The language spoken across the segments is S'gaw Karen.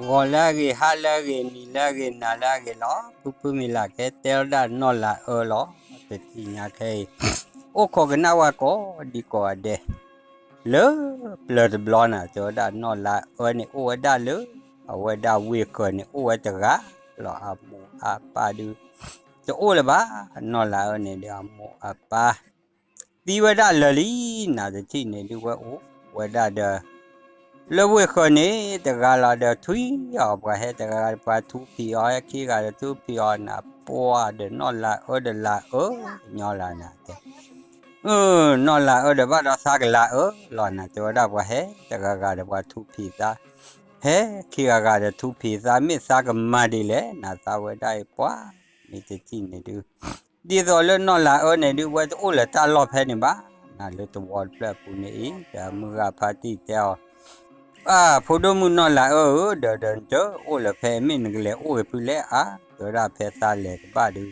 ဂီၤလၢအဂ့ၤ ဟါလၢအဂ့ၤ နံၤလၢအဂ့ၤ နၤလၢအဂ့ၤလီၤ. ဖုဖုမ့ၢ်လၢ်ကဲတဲလီၤဒၣ်နီၢ်လၤအၢလီၤ. တထံၣ်ညါခဲအံၤ အိၣ်ခိးကနၣ်ဝဲကိးဒံကိးဂၤဒဲး လၢပျၢၤတဘျီနၤ တဲဝဲဒၣ်နီၢ်လၤအၢန့ၣ် အိၣ်ဝဲဒၣ်လၢ အဝဲဒၣ်ဝ့ၢ်ဃၢၤန့ၣ် အိၣ်ဝဲတဂၤလီၤ. အမိၢ်အပၢ်ဒုး တအိၣ်လၢၤဘၣ်. နီၢ်လၤအၢန့ၣ်ဒုး အမိၢ်အပၢ် သံဝဲဒၣ်လၢာ်လံနၤ. တထံၣ်န့ၣ်ဒုး ဝဲအိၣ်ဝဲဒၣ်ဒီး လၢဝ့ၢ်ဃၢၤန့ၣ် တဂၤလီၤဒီးထွံၣ်အီၤ ပှၤဟဲတဂၤ ပှၤထူဖံးအီၤ ဟဲခံဂၤဒီးထူဖံးအီၤနၤ ပှၤဒီးနီၢ်လၤအၢဒီးလၤအၢ ညီလၢနၤတဲ နီၢ်လၤအၢဒီးဘၣ်ဒီးသးကလၤအၢလီၤနၤ တဲဝဲဒၣ် ပှၤဟဲတဂၤဂၤဒီးပှၤထူဖံးသး ဟဲခံဂၤဂၤဒီးထူဖံးသး မ့ၢ်သးကမၤဒ်လဲၣ်နၤ သးဝဲဒၣ်အံၤ ပှၤ မ့ၢ်တထံၣ်န့ၣ်ဒုး ဒ်သိးလၢနီၢ်လၤအၢန့ၣ်ဒုး ဝဲတအိၣ်လၢၤတၢ်လီၢ်ဖဲန့ၣ်ဘၣ်နၤ လၢသဝီတဖျၢၣ်အပူၤန့ၣ်အံၤ ဒီးမုၢ်ဂၤဖါတံၢ်တဲအီၤ အၢ ဖိဒိၣ်မုၣ်နီၢ်လၤအၢဧၢ ဒီးဒီးနတအိၣ်လၢၤဖဲ မ့ၢ်နကလဲၤအိၣ်ဂ့ၤဖုလဲၣ်ဧါ တဲဝဲဒၣ် ဖဲသးလဲၤကဘၣ်ဒုး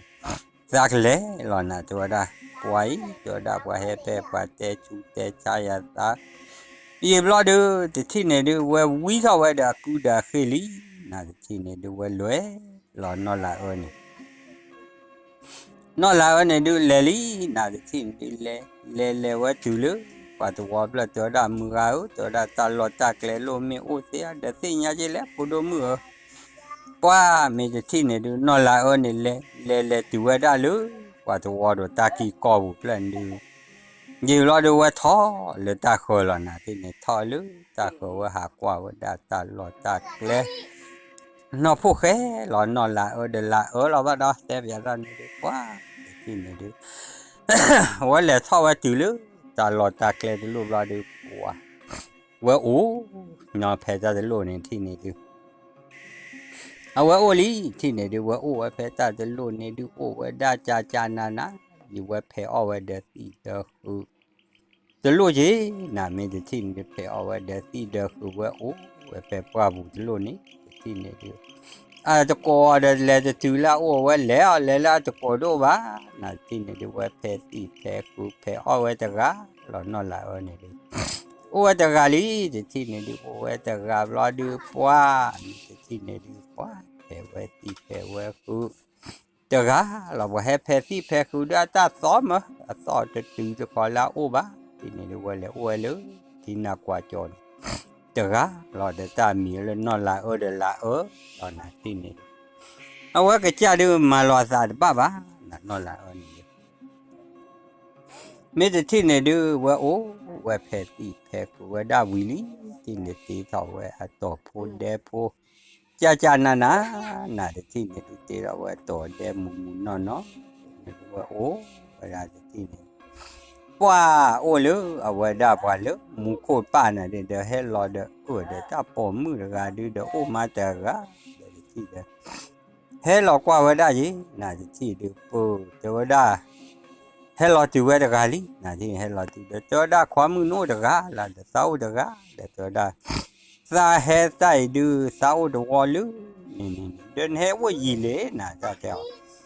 သးကလဲၤလီၤနၤ တဲဝဲဒၣ် ပှၤအံၤ တဲဝဲဒၣ် ပှၤဟဲဖဲပှၤတဲဆူးတဲဆါယၤသး ယံာ်ဘျီဒုး တထံၣ်န့ၣ်ဒုး ဝဲဝံထီၣ်ဝဲဒီးအကုဒီးအဃ့ၢ်လံနၤ တထံၣ်န့ၣ်ဒုး ဝဲလဲၤလီၤနီၢ်လၤအၢန့ၣ် နီၢ်လၤအၢန့ၣ်ဒုး လဲၤလံနၤ တထံၣ်န့ၣ်ဒုး လဲၤလဲၤလဲၤဝဲတုၤလၢ ပှၤသဝီဖျၢၣ် တဲဝဲဒၣ် မုၢ်ဂၤဧၢ တဲဝဲဒၣ် တၢ်လီၢ်တၢ်ကျဲလိၣ်မ့ၢ်အိၣ်သ့ဧါ ဒီးသ့ၣ်ညါက့လဲၣ် ဖိဒိၣ်မုၣ်ဧၢ ပှၤမ့ၢ်တထံၣ်န့ၣ်ဒုး နီၢ်လၤအၢန့ၣ် လဲၤလဲၤလဲၤတုၤဝဲဒၣ်လၢ ပှၤသဝီဒီးတၢ်ကံၢ်ကီၢ်ပူၤဖျၢၣ်န့ၣ်ဒုး ယံာ်လီၤဒုး ဝဲထီၣ်လၢတၢ်ဃၢၤလီၤနၤ တထံၣ်န့ၣ် ထီၣ်လၢတၢ်ဃၢၤ ဝဲဟးကွၢ်ဝဲဒၣ်တၢ်လီၢ်တၢ်ကျဲ နီၢ်ဖိၣ်ဃဲလီၤ နီၢ်လၤအၢဒီးလၤအၢလီၤဘၣ်ဒီး တဲပၠးတၢ်န့ၣ်ဒုး ပှၤတထံၣ်န့ၣ်ဒုး ဝဲလဲၤထီၣ်ဝဲတုၤလၢ တၢ်လီၢ်တၢ်ကျဲတလိၣ်ဘျီဒုး ပှၤ ဝဲအိၣ်ညီဖဲတၢ်တလိၣ်န့ၣ် တထံၣ်န့ၣ်ဒုး အဝဲအိၣ်လံ တထံၣ်န့ၣ်ဒုး ဝဲအိၣ်ဝဲဖဲတၢ်တလိၣ်န့ၣ်ဒုး အိၣ်ဝဲဒၣ်ကၢ်ကၢ်နးနး ယံာ်ဝဲဖဲးအီၣ်ဝဲဒီးသံၣ်ဒီးဃုာ် တလိၣ်က့ၤနၤ မ့ၢ်တထံၣ်န့ၣ်ဒုး ဖဲးအီၣ်ဝဲဒီးသံၣ်ဒီးဃုာ် ဝဲအိၣ်ဝဲဖဲပှၢ်ပူၤတလိၣ်န့ၣ် တထံၣ်န့ၣ်ဒုး အတကိးအီၤဒီးလဲၤတတုၤလၢအအိၣ်ဝဲ လဲၤအီၤလဲၤလၢအတကိးဒိၣ်ဘၣ်နၤ တထံၣ်န့ၣ်ဒုး ဝဲဖဲးသံၣ်ဖဲးဃုာ် ဖဲးအီၣ်ဝဲတဂၤလီၤ နီၢ်လၤအၢန့ၣ်ဒုး အိၣ်ဝဲတဂၤလံ တထံၣ်န့ၣ်ဒုး အိၣ်ဝဲတဂၤဘျီဒုး ပှၤမ့ၢ်တထံၣ်န့ၣ်ဒုး ပှၤဖဲးဝဲသံၣ်ဖဲးဝဲဃုာ် တဂၤလီၤ ပှၤဟဲဖဲးသံၣ်ဖဲးဃုာ်ဒုး အတၢ်သီမး အသီၣ်တတုၤတခီလၢအအိၣ်ဘၣ် တထံၣ်န့ၣ်ဒုး ဝဲလဲၤအိၣ်ဝဲလၢ ထံနၢ်ကွၢ်ကၠီန့ၣ် တဂၤလီၤ ဒီးတၢ်မံၤလၢနီၢ်လၤအၢဒီးလၤအၢလီၤနၤ တထံၣ်န့ၣ်ဒုး အဝဲကစၢ်ဒုးမၤလီၤအသးတဘၣ်ဘၣ် နီၢ်လၤအၢန့ၣ်ဒုး မ့ၢ်တထံၣ်န့ၣ်ဒုး ဝဲအိၣ်ဝဲဖဲးသံၣ်ဖဲးဃုာ်ဝဲဒၣ်ဝံၤလံ တထံၣ်န့ၣ်တ့ထီၣ်ဝဲအတီၢ်ဖိဒဲဖိ ကၢ်ကၢ်နးနး နၤ တထံၣ်န့ၣ်ဒုး တ့ထီၣ်ဝဲအတီၢ်ဒဲမူးမူးနီၢ်နီၢ် ဝဲအိၣ်ဝဲဒၣ်တထံၣ်န့ၣ် ပှၤအိၣ်လၢအဝဲဒၣ်ပှၤလၢမူခိၣ်ပၢ်နၤဒုး ဒီးဟဲလီၤဒီးအၢၣ်ဒီးတၢ်ပိာ်မုၣ်တဂၤဒုး ဒီးအိၣ်မးတဂၤ ဒီးတထံၣ်ဒီး ဟဲလီၤကွၢ်ဝဲဒၣ်ယဲ နၤ တထံၣ်ဒုး ပၢၢ် တဲဝဲဒၣ် ဟဲလီၤတုၤဝဲတဂၤလံ နၤ တထံၣ်န့ၣ် ဟဲလီၤတုၤဒီး တဲဝဲဒၣ် ခွါမုၣ်နအိၣ်တဂၤလၢ ဒီးသးအိၣ်တဂၤ ဒီးတဲဝဲဒၣ် သးဟဲတၢ်အံၤဒုး သးအိၣ်တဝီလၢ န့ၣ်န့ၣ် ဒီးနဟဲအိၣ်ယံာ်လံ နၤ တၢ်တဲအီၤ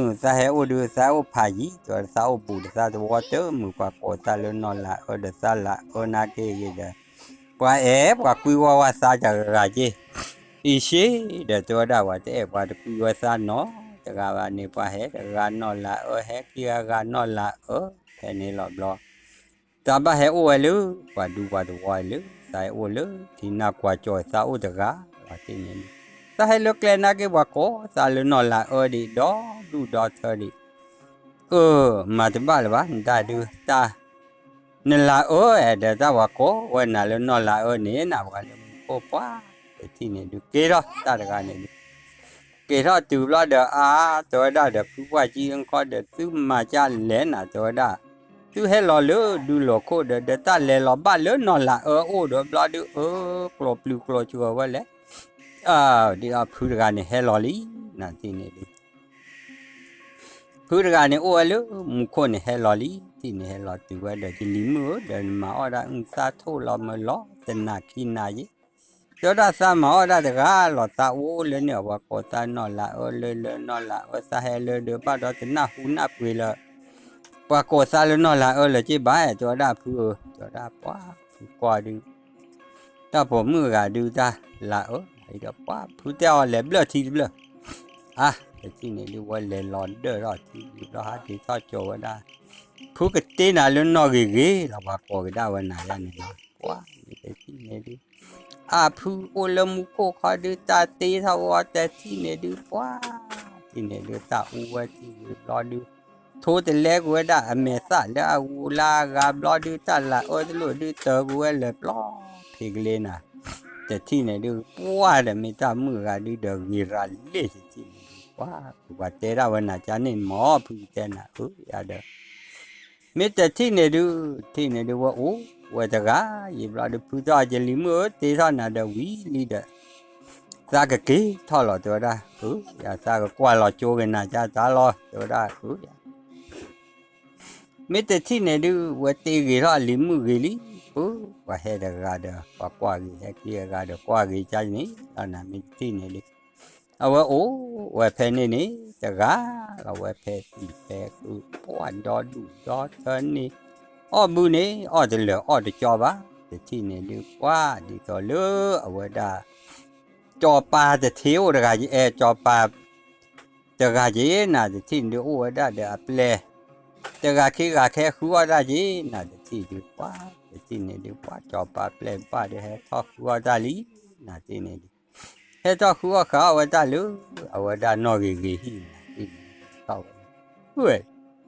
သးဟဲအိၣ်ဒုး သးအိၣ်ဖးယံၤ တဲဝဲဒၣ် သးအိၣ်ဘူးဒီးသးတဝီတမုာ် ပှၤကိးသးလၢနီၢ်လၤအၢဒီးသးလၤအၢနာ်က့ဂ့ၤဒီး ပှၤအဲၣ်ပှၤကွံဝဲဝဲသးတဂၤဂၤက့ အံၤရှ့ ဒီးတဲဝဲဒၣ် ပှၤတအဲၣ်ပှၤတကွံဝဲသးနီတဂၤဘၣ်န့ၣ် ပှၤဟဲတဂၤနီၢ်လၤအၢ ဟဲခံဂၤဂၤနီၢ်လၤအၢ ဖဲန့ၣ်လီၤဘျီ တၢ်ဘၣ်ဟဲအိၣ်ဝဲလၢ ပှၤဒူပှၤသဝီလၢ သးဟဲအိၣ်လၢ ထံနၢ်ကွၢ်ကၠီၣ် သးအိၣ်တဂၤလီၤတ့ၢ်န့ၣ် သးဟဲလၢကျဲနာ်က့ ပှၤကိးသးလၢနီၢ်လၤအၢဒံး ဒီဒူၣ်ဒီထၢဒံး အၢ မၤတဘၣ်လၢၤဘၣ် နတၢ်ဒုးတၢ် နလၤအၢ အဲၣ်ဒိးတၢ်ပှၤကိးဝဲနၤလၢနီၢ်လၤအၢန့ၣ် နပှၤလၢမူခိၣ်ပှၢ် တထံၣ်န့ၣ်ဒုး က့ၤထီၣ်တၢ်တဂၤန့ၣ်ဒုး က့ၤထီၣ်တုၤဘျီဒီး အါ တဲဝဲဒၣ်ဒီးဖုပှၢ်ကံအၢခီဒီး သုမၤကၢ်လဲၣ်နၤ တဲဝဲဒၣ် သုဟဲလီၤလၢဒူလိာ်ခိၣ်ဒီး ဒီးတၢ်လဲၤလီၤဘၣ်လၢနီၢ်လၤအၢအိၣ်ဒီးဘျီဒုး အၢ ကျိးပျုၤကျိးစှၤဝဲလဲၣ် ဒ်အဖုတဂၤန့ၣ်ဟဲလီၤလံ နၤတထံၣ်န့ၣ်ဒုး ဖုတဂၤန့ၣ်အိၣ်ဝဲလၢမူခိၣ်န့ၣ်ဟဲလီၤလံ တထံၣ်န့ၣ်ဟဲလီၤတုၤဝဲဒီး ယလံၤမုၣ်ဧၢ ဒီးနမၤအီၣ်ဒၣ်အုၣ်သၣ်ထိၣ်လီၤမၢလီၤ တနၤခံနၤယ့ၣ် တဲဝဲဒၣ်သးမၤအီၣ်ဒၣ်တဂၤလီၤ သးအိၣ်လၢန့ၣ် ပှၤကိးသးနီၢ်လၤအၢလၢလၢနီၢ်လၤအၢ သးဟဲလၢဒီးဘၣ်ဒီးတနၢ်ဟူနၢ်ပှ့ၤလၢ ပှၤကိးသးလၢနီၢ်လၤအၢလၢၤက့ဘၣ် တဲဝဲဒၣ်ဖုဧၢ တဲဝဲဒၣ်ပှၤဖုကွၢ်ဒုး တၢ်ပိာ်မုၣ်အဂၤဒုးတၢ်လၤအၢ ဒီးပှၤဖုတဲအီၤလဲၤဘျၢၣ်ထံတဘျၢၣ်, အါ တထံၣ်န့ၣ်ဒုး ဝဲလဲၤလီၤဒၢၣ်ထီၣ်ထံဒုး ဘျီဟးက့ၤထီၣ်ကၠီၤဝဲဒၣ်, ဖုကတ့နၤလၢနီၣ်ဂ့ၤဂ့ၤလီၤ ပှၤကိးကဒါဝဲနၤယါန့ၣ်လီၤ, ပှၤမ့ၢ်တထံၣ်န့ၣ်ဒုး အဖုအိၣ်လၢမူခိၣ်ခီဒုး တၢ်တ့ထီၣ်ဝဲအီၤတထံၣ်န့ၣ်ဒုး ပှၤ တထံၣ်န့ၣ်ဒုး တၢ်အူဝဲထံၣ်ဒုး ဘျီဒုး ထိတလဲကွံာ်ဝဲဒၣ်အမဲာ်သၣ်လၢအဂူၤလၢအဂၤ ဘျီဒုး တၢ်လၤအၢတလိၣ်ဒုး တၢၤကွံာ်ဝဲလၢာ်ပျီဖံးကလ့နၤ, တထံၣ်န့ၣ်ဒုး ပှၤဒီးမ့ၢ်တၢ်မုၣ်ဂၤဒုးဒီး ဂ့ၤရၤလ့ၣ်တထံၣ်န့ၣ်ဒုး ပှၤ ပှၤတဲဒၣ်ဝဲနၤကန့ၣ်မ့ၢ် ဖုကတဲနၤဧၢယၤဒီး မ့ၢ်တထံၣ်န့ၣ်ဒုး တထံၣ်န့ၣ်ဒုး ဝဲအိၣ်ဝဲတဂၤ ယံာ်ဘျီဒုး ဖုတဲအီၤ ယလံၤမုၣ်ဧၢ တ့ထီၣ်နၤဒီးဝံၤလံဒီး သးကက့ၤထီၣ်လီၤ တဲဝဲဒၣ်, ယသးကကွၢ်လီၤကၠိက့ၤနၤကၠါတၢ်လီၤ တဲဝဲဒၣ်, မ့ၢ်တထံၣ်န့ၣ်ဒုး ဝဲတ့ဂ့ၤထီၣ်အလံၤမုၣ်ဂ့ၤလံ, ပှၤဟဲတဂၤဒီး ပှၤကွၢ်ဂ့ၤ ဟဲက့ၤအဂၤဒီးကွၢ်ဂ့ၤကန့ၣ်လီၤနၤ မ့ၢ်တထံၣ်န့ၣ်ဒုး အဝဲအိၣ်ဝဲဖဲန့ၣ်န့ၣ် တဂၤလီၤ ဝဲဖဲသံၣ်ဖဲဃု ပှၤဒီဒူၣ်ဒီထၢန့ၣ် အီၣ်ဘုန့ၣ် အီၣ်တလၢာ်အီၣ်တကၠီဘၣ်, တထံၣ်န့ၣ်ဒုး ပှၤဒ်သိးလၢအဝဲဒၣ် ကၠီၤပၤတထ့အိၣ်တဂၤ အဲ ကၠီၤပၤ တဂၤက့ၤနၤ တထံၣ်န့ၣ်ဒုး အိၣ်ဝဲဒၣ်ဒီးအပျဲၢ် တဂၤခံဂၤခဲဃုအီၣ်တၢ်က့ၤ နၤတထံၣ်ဒုး ပှၤ တထံၣ်န့ၣ်ဒုး ပှၤကၠီၤပၤပျဲၢ်ဘၣ်ဒီး ဟဲထီၣ်ဃုအီၣ်တၢ်လံ နၤတထံၣ်န့ၣ်ဒုး ဟဲထီၣ်ဃုအီၣ်ဃုအီၣ်ဝဲတၢ်လၢ အဝဲဒၣ်နီၣ်ဂ့ၤဂ့ၤဟံၣ်နၤတထံၣ်န့ၣ်ဒုး ထီၣ်ဝဲ ဝဲ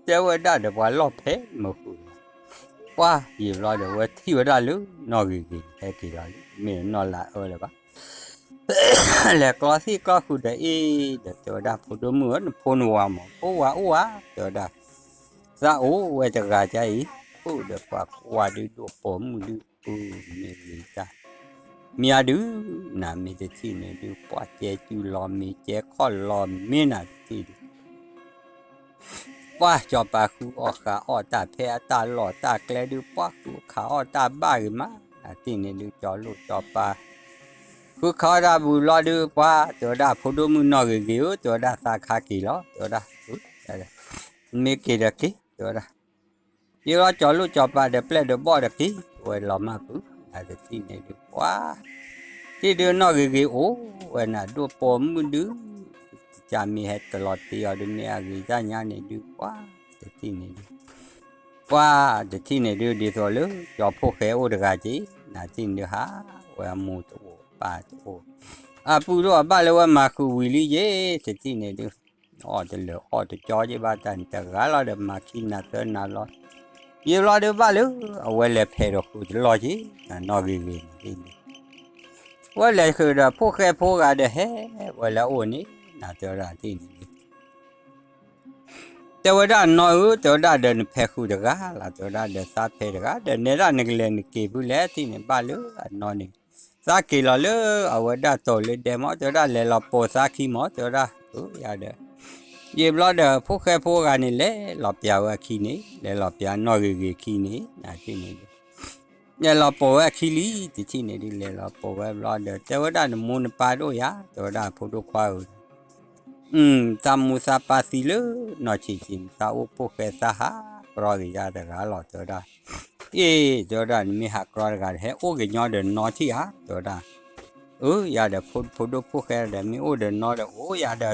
တဲဝဲဒၣ်ဒီးပှၤလီၢ်ဖဲမုၢ်ဃုာ်လီၤ, ပှၤယံာ်ဘျီဒီး ဝဲထံၣ်ဝဲဒၣ်လၢနီၣ်ဂ့ၤဂ့ၤန့ၣ် ဟဲက့ၤလီၤလံ မ့ၢ်နီၢ်လၤအၢလၢၤဘၣ် လဲၤကျီသံၣ်ကျီဃုာ်ဒီးအ့ၣ်ဒီး တဲဝဲဒၣ် ဖိဒိၣ်မုၣ်ဧၢ နဖိနဝၤမ့ၢ် အိၣ်ဝဲအိၣ်ဧါ တဲဝဲဒၣ် သးအိၣ်ဝဲတဂၤကအံၤ အိၣ်ဒီးပှၤကွၢ်ဒုးဒိၣ်ပိာ်မုၣ်ဒုး အမ့ၢ်ဂ့ၤတၢ် မ့ၢ်အဒုး နၤမ့ၢ်တထံၣ်န့ၣ်ဒုး ပှၤကဲကုလီၤမ့ၤ ကဲခီၣ်လီၤမ့ၤနၤတထံၣ်ဒုး ပှၤကၠီၤပၤဃုအီၣ်ဃုအီၣ်တၢ်ဖဲအတၢ်လီၢ်တၢ်ကျဲဒုး ပှၤဃုခးအီၣ်တၢ်ဘၣ်ဂ့ၤမး နၤတထံၣ်န့ၣ်ဒုး ကၠီၤလိၣ်ကၠီၤပၤ ဃုခးအီၣ်တၢ်ဘုးလီၤဒုး ပှၤ တဲဝဲဒၣ် ဖိဒိၣ်မုၣ်နီၣ်ဂ့ၤဂ့ၤဧၢ တဲဝဲဒၣ် သးခါက့ၤလီၤ တဲဝဲဒၣ် မ့ၢ်က့ၤဒီးက့ၤ တဲဝဲဒၣ် ယလီၤကၠီၤလိၣ်ကၠီၤပၤဒီးပျဲၢ်ဒီးဘီၣ်ဒီးက့ၤ ဝဲလီၤမၢ်ပုၢ် နၤတထံၣ်န့ၣ်ဒုး ပှၤ ထံၣ်ဒုးနီၣ်ဂ့ၤဂ့ၤအိၣ်ဝဲနၤ ဒိၣ်ပိာ်မုၣ်ဒုး ကမ့ၢ်ဟဲတလီၤတ့အီၤဒုး မ့ၢ်အဂ့ၤတၢ်ညါန့ၣ်ဒုး ပှၤ တထံၣ်န့ၣ်ဒုး ပှၤ တထံၣ်န့ၣ်ဒုး ဒ်သိးလၢ ကၠီၤဖိၣ်ဃဲအိၣ်တဂၤက့ၤ နၤတထံၣ်န့ၣ်ဒုး ဟး ဝဲအမိၢ်တအိၣ်ပၢ်တအိၣ် အပုၢ်တအိၣ်အဘၣ်လၢဝဲမၤဃုာ်ဝံၤလံယ့ၤ တထံၣ်န့ၣ်ဒုး အီၣ်တလၢာ်အီၣ်တကၠီက့ၤဘၣ်တၢ်န့ၣ် တဂၤလီၤဒီးမၤခံနၤသၢနၤလီၤ ယံာ်ဘျီဒုးဘၣ်လၢ အဝဲလဲၤဖဲးဒီးဃုာ်တလီၢ်က့ၤ နၤနီၣ်ဂ့ၤဂ့ၤန့ၣ် ဝဲလဲၤဃုာ်ဒီးဖိၣ်ဃဲဖိဂၤဒီးဟဲ ဝဲလဲၤအိၣ်န့ၣ် နၤတဲဝဲဒၣ်တထံၣ်န့ၣ်ဒုး တဲဝဲဒၣ်နီၢ်ဧၢ တဲဝဲဒၣ်ဒီးနဖဲးဃုာ်တဂၤလီၤ တဲဝဲဒၣ်ဒီးသးဖဲးတဂၤ ဒီးနဲဒၣ်နကလဲၤနက့ၤဖုလဲၣ် တထံၣ်န့ၣ်ဘၣ်လၢအနီၢ်န့ၣ် သးက့ၤလီၤလၢအဝဲဒၣ်တိၤလၢဒဲမၢ် တဲဝဲဒၣ်လဲၤလီၤပိာ်သးခံမၢ် တဲဝဲဒၣ် အၢ ယၤဒီး ယံာ်ဘျီဒီး ဖိၣ်ဃဲဖိဂၤန့ၣ် လဲၤလီၤပျးဝဲအခံန့ၣ် လဲၤလီၤပျးနီၣ်ဂ့ၤဂ့ၤခံန့ၣ် နၤတထံၣ်န့ၣ်ဒုး လဲၤလီၤပိာ်ဝဲအခံလံ တထံၣ်န့ၣ်ဒုး လဲၤလီၤပိာ်ဝဲဘျီဒီး တဲဝဲဒၣ်နမိၢ်နပၢ်တအိၣ်ယၤ တဲဝဲဒၣ်ဖိဒိၣ်ခွါဧၢ သးမိၢ်သးပၢ်သံလၢနီၢ်ဆံးဆံးန့ၣ် သးအိၣ်ဖိၣ်ဃဲသးဟးကြီက့ၤယၤတဂၤလီၤ တဲဝဲဒၣ် အ့ တဲဝဲဒၣ် နမ့ၢ်ဟးကြီတဂၤဒီး ဟဲအိၣ်ကညီဒီးနီၢ်ထံၣ်ဧါ တဲဝဲဒၣ် အၢ ယၤဒီးဖိဒိၣ်ဖိၣ်ဃဲဒီး မ့ၢ်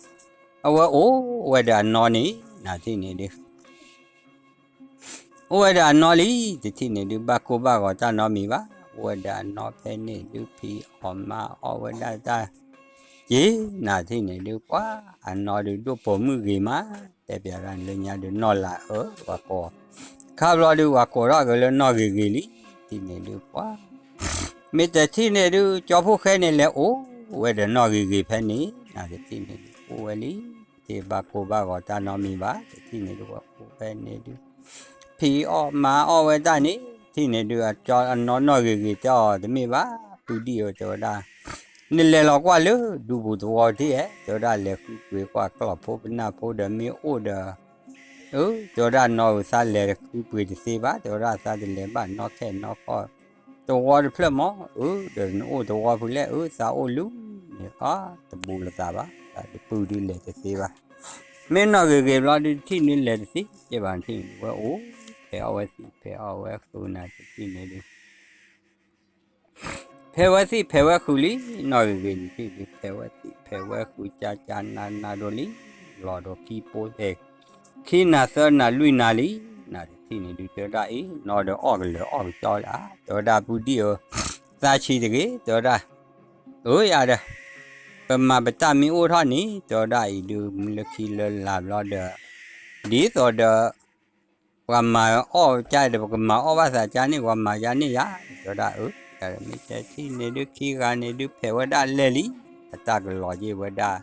အိၣ်ဒီးနီၢ်ဒီး အိၣ်ယၤဒီး တဲဝဲဒၣ် ယံာ်ဘျီဒီး အဝဲအိၣ်ဝဲဒီးအနီၢ်န့ၣ် နၤတထံၣ်န့ၣ်ဒုး အိၣ်ဝဲဒီးအနီၢ်လံ တထံၣ်န့ၣ်ဒုး ဘၣ်ကိၢ်ဘၣ်ဂီၤတၢ်နီတမံၤဘၣ် အိၣ်ဝဲဒီးအနီၢ်ဖဲန့ၣ်ဒုး ဖံးအီၣ်မၤအီၣ်ဝဲဒၣ်တၢ် က့ၤ နၤတထံၣ်န့ၣ်ဒုး ပှၤအနီၢ်ဒုးဒိၣ်ပိာ်မုၣ်ဂ့ၤမး တဲပျးဒၣ်လၢညါဒုး နီၢ်လၤအၢ ပှၤကိး ခါဘျီဒုး ပှၤကိးထီၣ်က့ၤလၢနီၣ်ဂ့ၤဂ့ၤလံ တထံၣ်န့ၣ်ဒုး ပှၤ မ့ၢ်တထံၣ်န့ၣ်ဒုး ကၠီဖိၣ်ဃဲန့ၣ် လဲၤအိၣ်ဝဲဒီးနီၣ်ဂ့ၤဂ့ၤဖဲန့ၣ် နၤတထံၣ်န့ၣ်ဒုး အိၣ်ဝဲလံ တဘၣ်ကိၢ်ဘၣ်ဂီၤတၢ်နီတမံၤဘၣ် တထံၣ်န့ၣ်ဒုး ပှၤအိၣ်ဖဲန့ၣ်ဒုး ဖံးအီၣ်မၤအီၣ်ဝဲတၢ်န့ၣ် တထံၣ်န့ၣ်ဒုး အကၠီအနီၢ်နီၣ်ဂ့ၤဂ့ၤတဲအီၤတမ့ၢ်ဘၣ် ပုၢ်ဒံၣ်ဧၢ တဲဝဲဒၣ် နလဲၤလီၤကွၢ်လၢဒူပူၤသဝီတထံၣ်ဧါ တဲဝဲဒၣ် လဲၤဃုပှ့ၤကွၢ်ကျီၢ်ဖိပနၢ်ဖိဒီးမ့ၢ်အိၣ်ဒီး အၢ တဲဝဲဒၣ် နီၢ်ဧၢ သးလဲၤဃုပှ့ၤတသ့ဘၣ် တဲဝဲဒၣ် သးတလဲၤဘၣ်နီၢ်ခဲနီၢ်ခီၣ် သဝီတဖျၢၣ်မၢ် အၢ ဒီးနအိၣ်သဝီဖဲလဲၣ် အၢ သးအိၣ်လၢန့ၣ် အါ တဘူးလိာ်သးဘၣ် တပုၢ်ဒုးလဲၤတသ့ဘၣ် မ့ၢ်နီၣ်ဂ့ၤဂ့ၤဘျီဒုး တထံၣ်န့ၣ်လဲၤတသ့ကဲဘၣ် တထံၣ်န့ၣ် ဝဲအိၣ်ဖဲးအီၣ်ဝဲသံးဖဲးအီၣ်ဝဲဃုာ်နၤ တထံၣ်န့ၣ်ဒုး ဖဲးဝဲသံၣ်ဖဲးဝဲဃုာ်လံ, နီၢ်ဂ့ၤဂ့ၤန့ၣ်ထံၣ်ဒုး ဖဲးဝဲသံၣ်ဖဲးဝဲဃုာ် ကၠါကၠါနါနါဒိၣ်လံ, လီၤဒီးခံပိသဲး, ခံနၤသၢနၤလွံၢ်နၤလံ, နၤတထံၣ်န့ၣ်ဒုး တဲဝဲဒၣ်အံၤ နီၢ်ဒီးအီၣ်ကလၢာ်အီၣ်ကကၠီလၢ, တဲဝဲဒၣ်ပုၢ်ဒံၣ်ဧၢ, သးဆံးတဂ့ၤ, တဲဝဲဒၣ်, အၢယၤဒီး ပမၤပတၢ်မ့ၢ်အိၣ်ထီၣ်န့ၣ် တဲဝဲဒၣ်အံၤဒုး မုၢ်လၢခံလၢလာ်ဘျီဒီး, ဒ်သိးဒီး ပှၤမၤအီၣ်ကၠါဒီး ပကမၤအီၣ်ဘၣ်သးကၠါန့ၣ် ပှၤမၤယါန့ၣ်ယါ, တဲဝဲဒၣ်အၢ, မ့ၢ်တဲထံၣ်န့ၣ်ဒုး ခံဂၤန့ၣ်ဒုး ဖဲးဝဲဒၣ်လဲၣ်လံ, အတၢ်ကလီၤက့ၤဝဲဒၣ်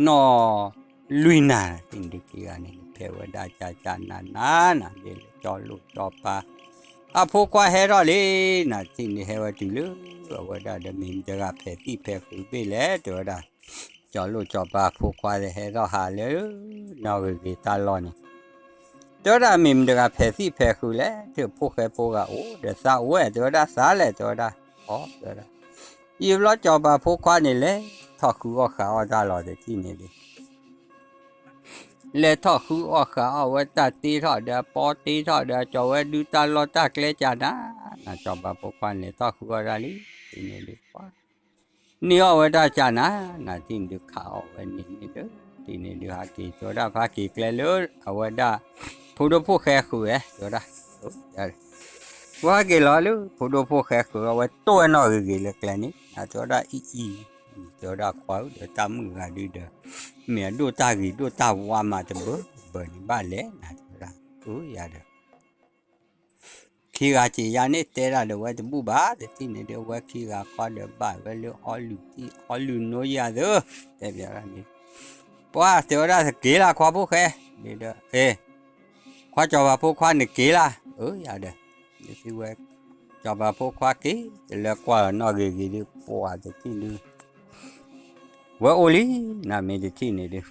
နီၢ်လွံၢ်နၤ, ထံၣ်န့ၣ်ဒုး ခံဂၤန့ၣ် ဖဲးဝဲဒၣ်ကၠါကၠါနါနါ, နၤဒ်လဲၣ် ကၠီလိၣ်ကၠီပၤ အဖိခွါဟဲထီၣ်လံ, နၤထံၣ်န့ၣ်ဟဲဝဲတုၤလၢ အဝဲဒၣ်ဒီး မ့ၢ်မတၤတဂၤဖဲးသံၣ်ဖဲးဃုာ်ဘ့ၣ်လဲၣ် တဲဝဲဒၣ်, ကၠီလိၣ်ကၠီပၤအဖိခွါဒီးဟဲထီၣ်ဟးလၢ နီၢ်ဂ့ၤဂ့ၤတၢ်လီၢ်န့ၣ်, တဲဝဲဒၣ်မ့ၢ်မတၤတဂၤဖဲးသံၣ်ဖဲးဃုာ်လဲၣ်, ထံၣ်ဖိၣ်ဃဲဖိဂၤအိၣ်ဒီးသးအိၣ်ဝဲ တဲဝဲဒၣ်သးလဲၣ် တဲဝဲဒၣ်, အီ တဲဝဲဒၣ်, ယံာ်ဘျီကၠီပၤဖိခွါန့ၣ်လဲၤထီၣ်ဃုအီၣ်ဃုအီၣ်တၢ်လီၤ တထံၣ်န့ၣ်ဒုး လဲၤထီၣ်ဃုအီၣ်ဃုအီၣ်ဝဲတၢ်တ့ထီၣ်ဒီး အပီတ့ထီၣ်ဒီး ကၠီၤဝဲဒုးတၢ်လီၢ်တၢ်ကျဲကၠးနၤ, နၤကၠီၤပၤဖိခွါန့ၣ်လဲၤထီၣ်ဃုအီၣ်တၢ်လံ, ထံၣ်န့ၣ်ဒုး ပှၤ န့ၢ်အီၣ်ဝဲတၢ်ကၠးနၤ, နၤထံၣ်န့ၣ်ဒုးခးအီၣ်ဝဲန့ၣ်န့ၣ်ဒီး, ထံၣ်န့ၣ်ဒုးဟးက့ၤ တဲဝဲဒၣ်ဖးက့ၤကျဲလၢ အဝဲဒၣ် ဖိဒိၣ်ဖိၣ်ဃဲဃုာ်ဝဲ တဲဝဲဒၣ်, ပှၤဟဲက့ၤလီၤလၢ ဖိဒိၣ်ဖိၣ်ဃဲဃုာ် အဝဲတိၢ်ဝဲနီၢ်ဂ့ၤဂ့ၤလၢကျဲန့ၣ်, နၤတဲဝဲဒၣ်အံၤအံၤ, တဲဝဲဒၣ်ခွါဧၢ ဒီးတၢ်မုၣ်တဂၤဒုးဒီး မ့ၢ်အဒိၣ်တၢ်ဂ့ၤဒိၣ်တၢ်ဝါမးတဘၢဘၢန့ၣ်ဘၣ်လဲၣ် နၤတဲဝဲဒၣ်, အၢယၤဒီး ခံဂၤစံးယါန့ၣ် တဲဒၣ်ဒီးဝဲတဘူၣ်ဘၣ် တထံၣ်န့ၣ်ဒုး အဝဲခံဂၤဃီဒီးဘၣ်ဝဲလၢအီလုၢ်သံၣ်အီလုၢ်နိယၤသၢ, တဲဘၣ်န့ၣ်, ပှၤတဲဝဲဒၣ်တက့ၤလၢ်ခွါဖိၣ်ဃဲ, ဒ်ဒီး အဲ ခွါကၠီၤပၤဖိခွါန့ၣ်က့ၤလၢ်, အၢယၤဒီး ဒ်သုဝဲ ကၠီၤပၤဖိခွါက့ၤ တလၢကွၢ်လီၤနီၢ်ဂ့ၤဂ့ၤဒုး ပှၤတထံၣ်ဒုး ဝဲအိၣ်လံ, နၤမ့ၢ်တထံၣ်န့ၣ်ဒုး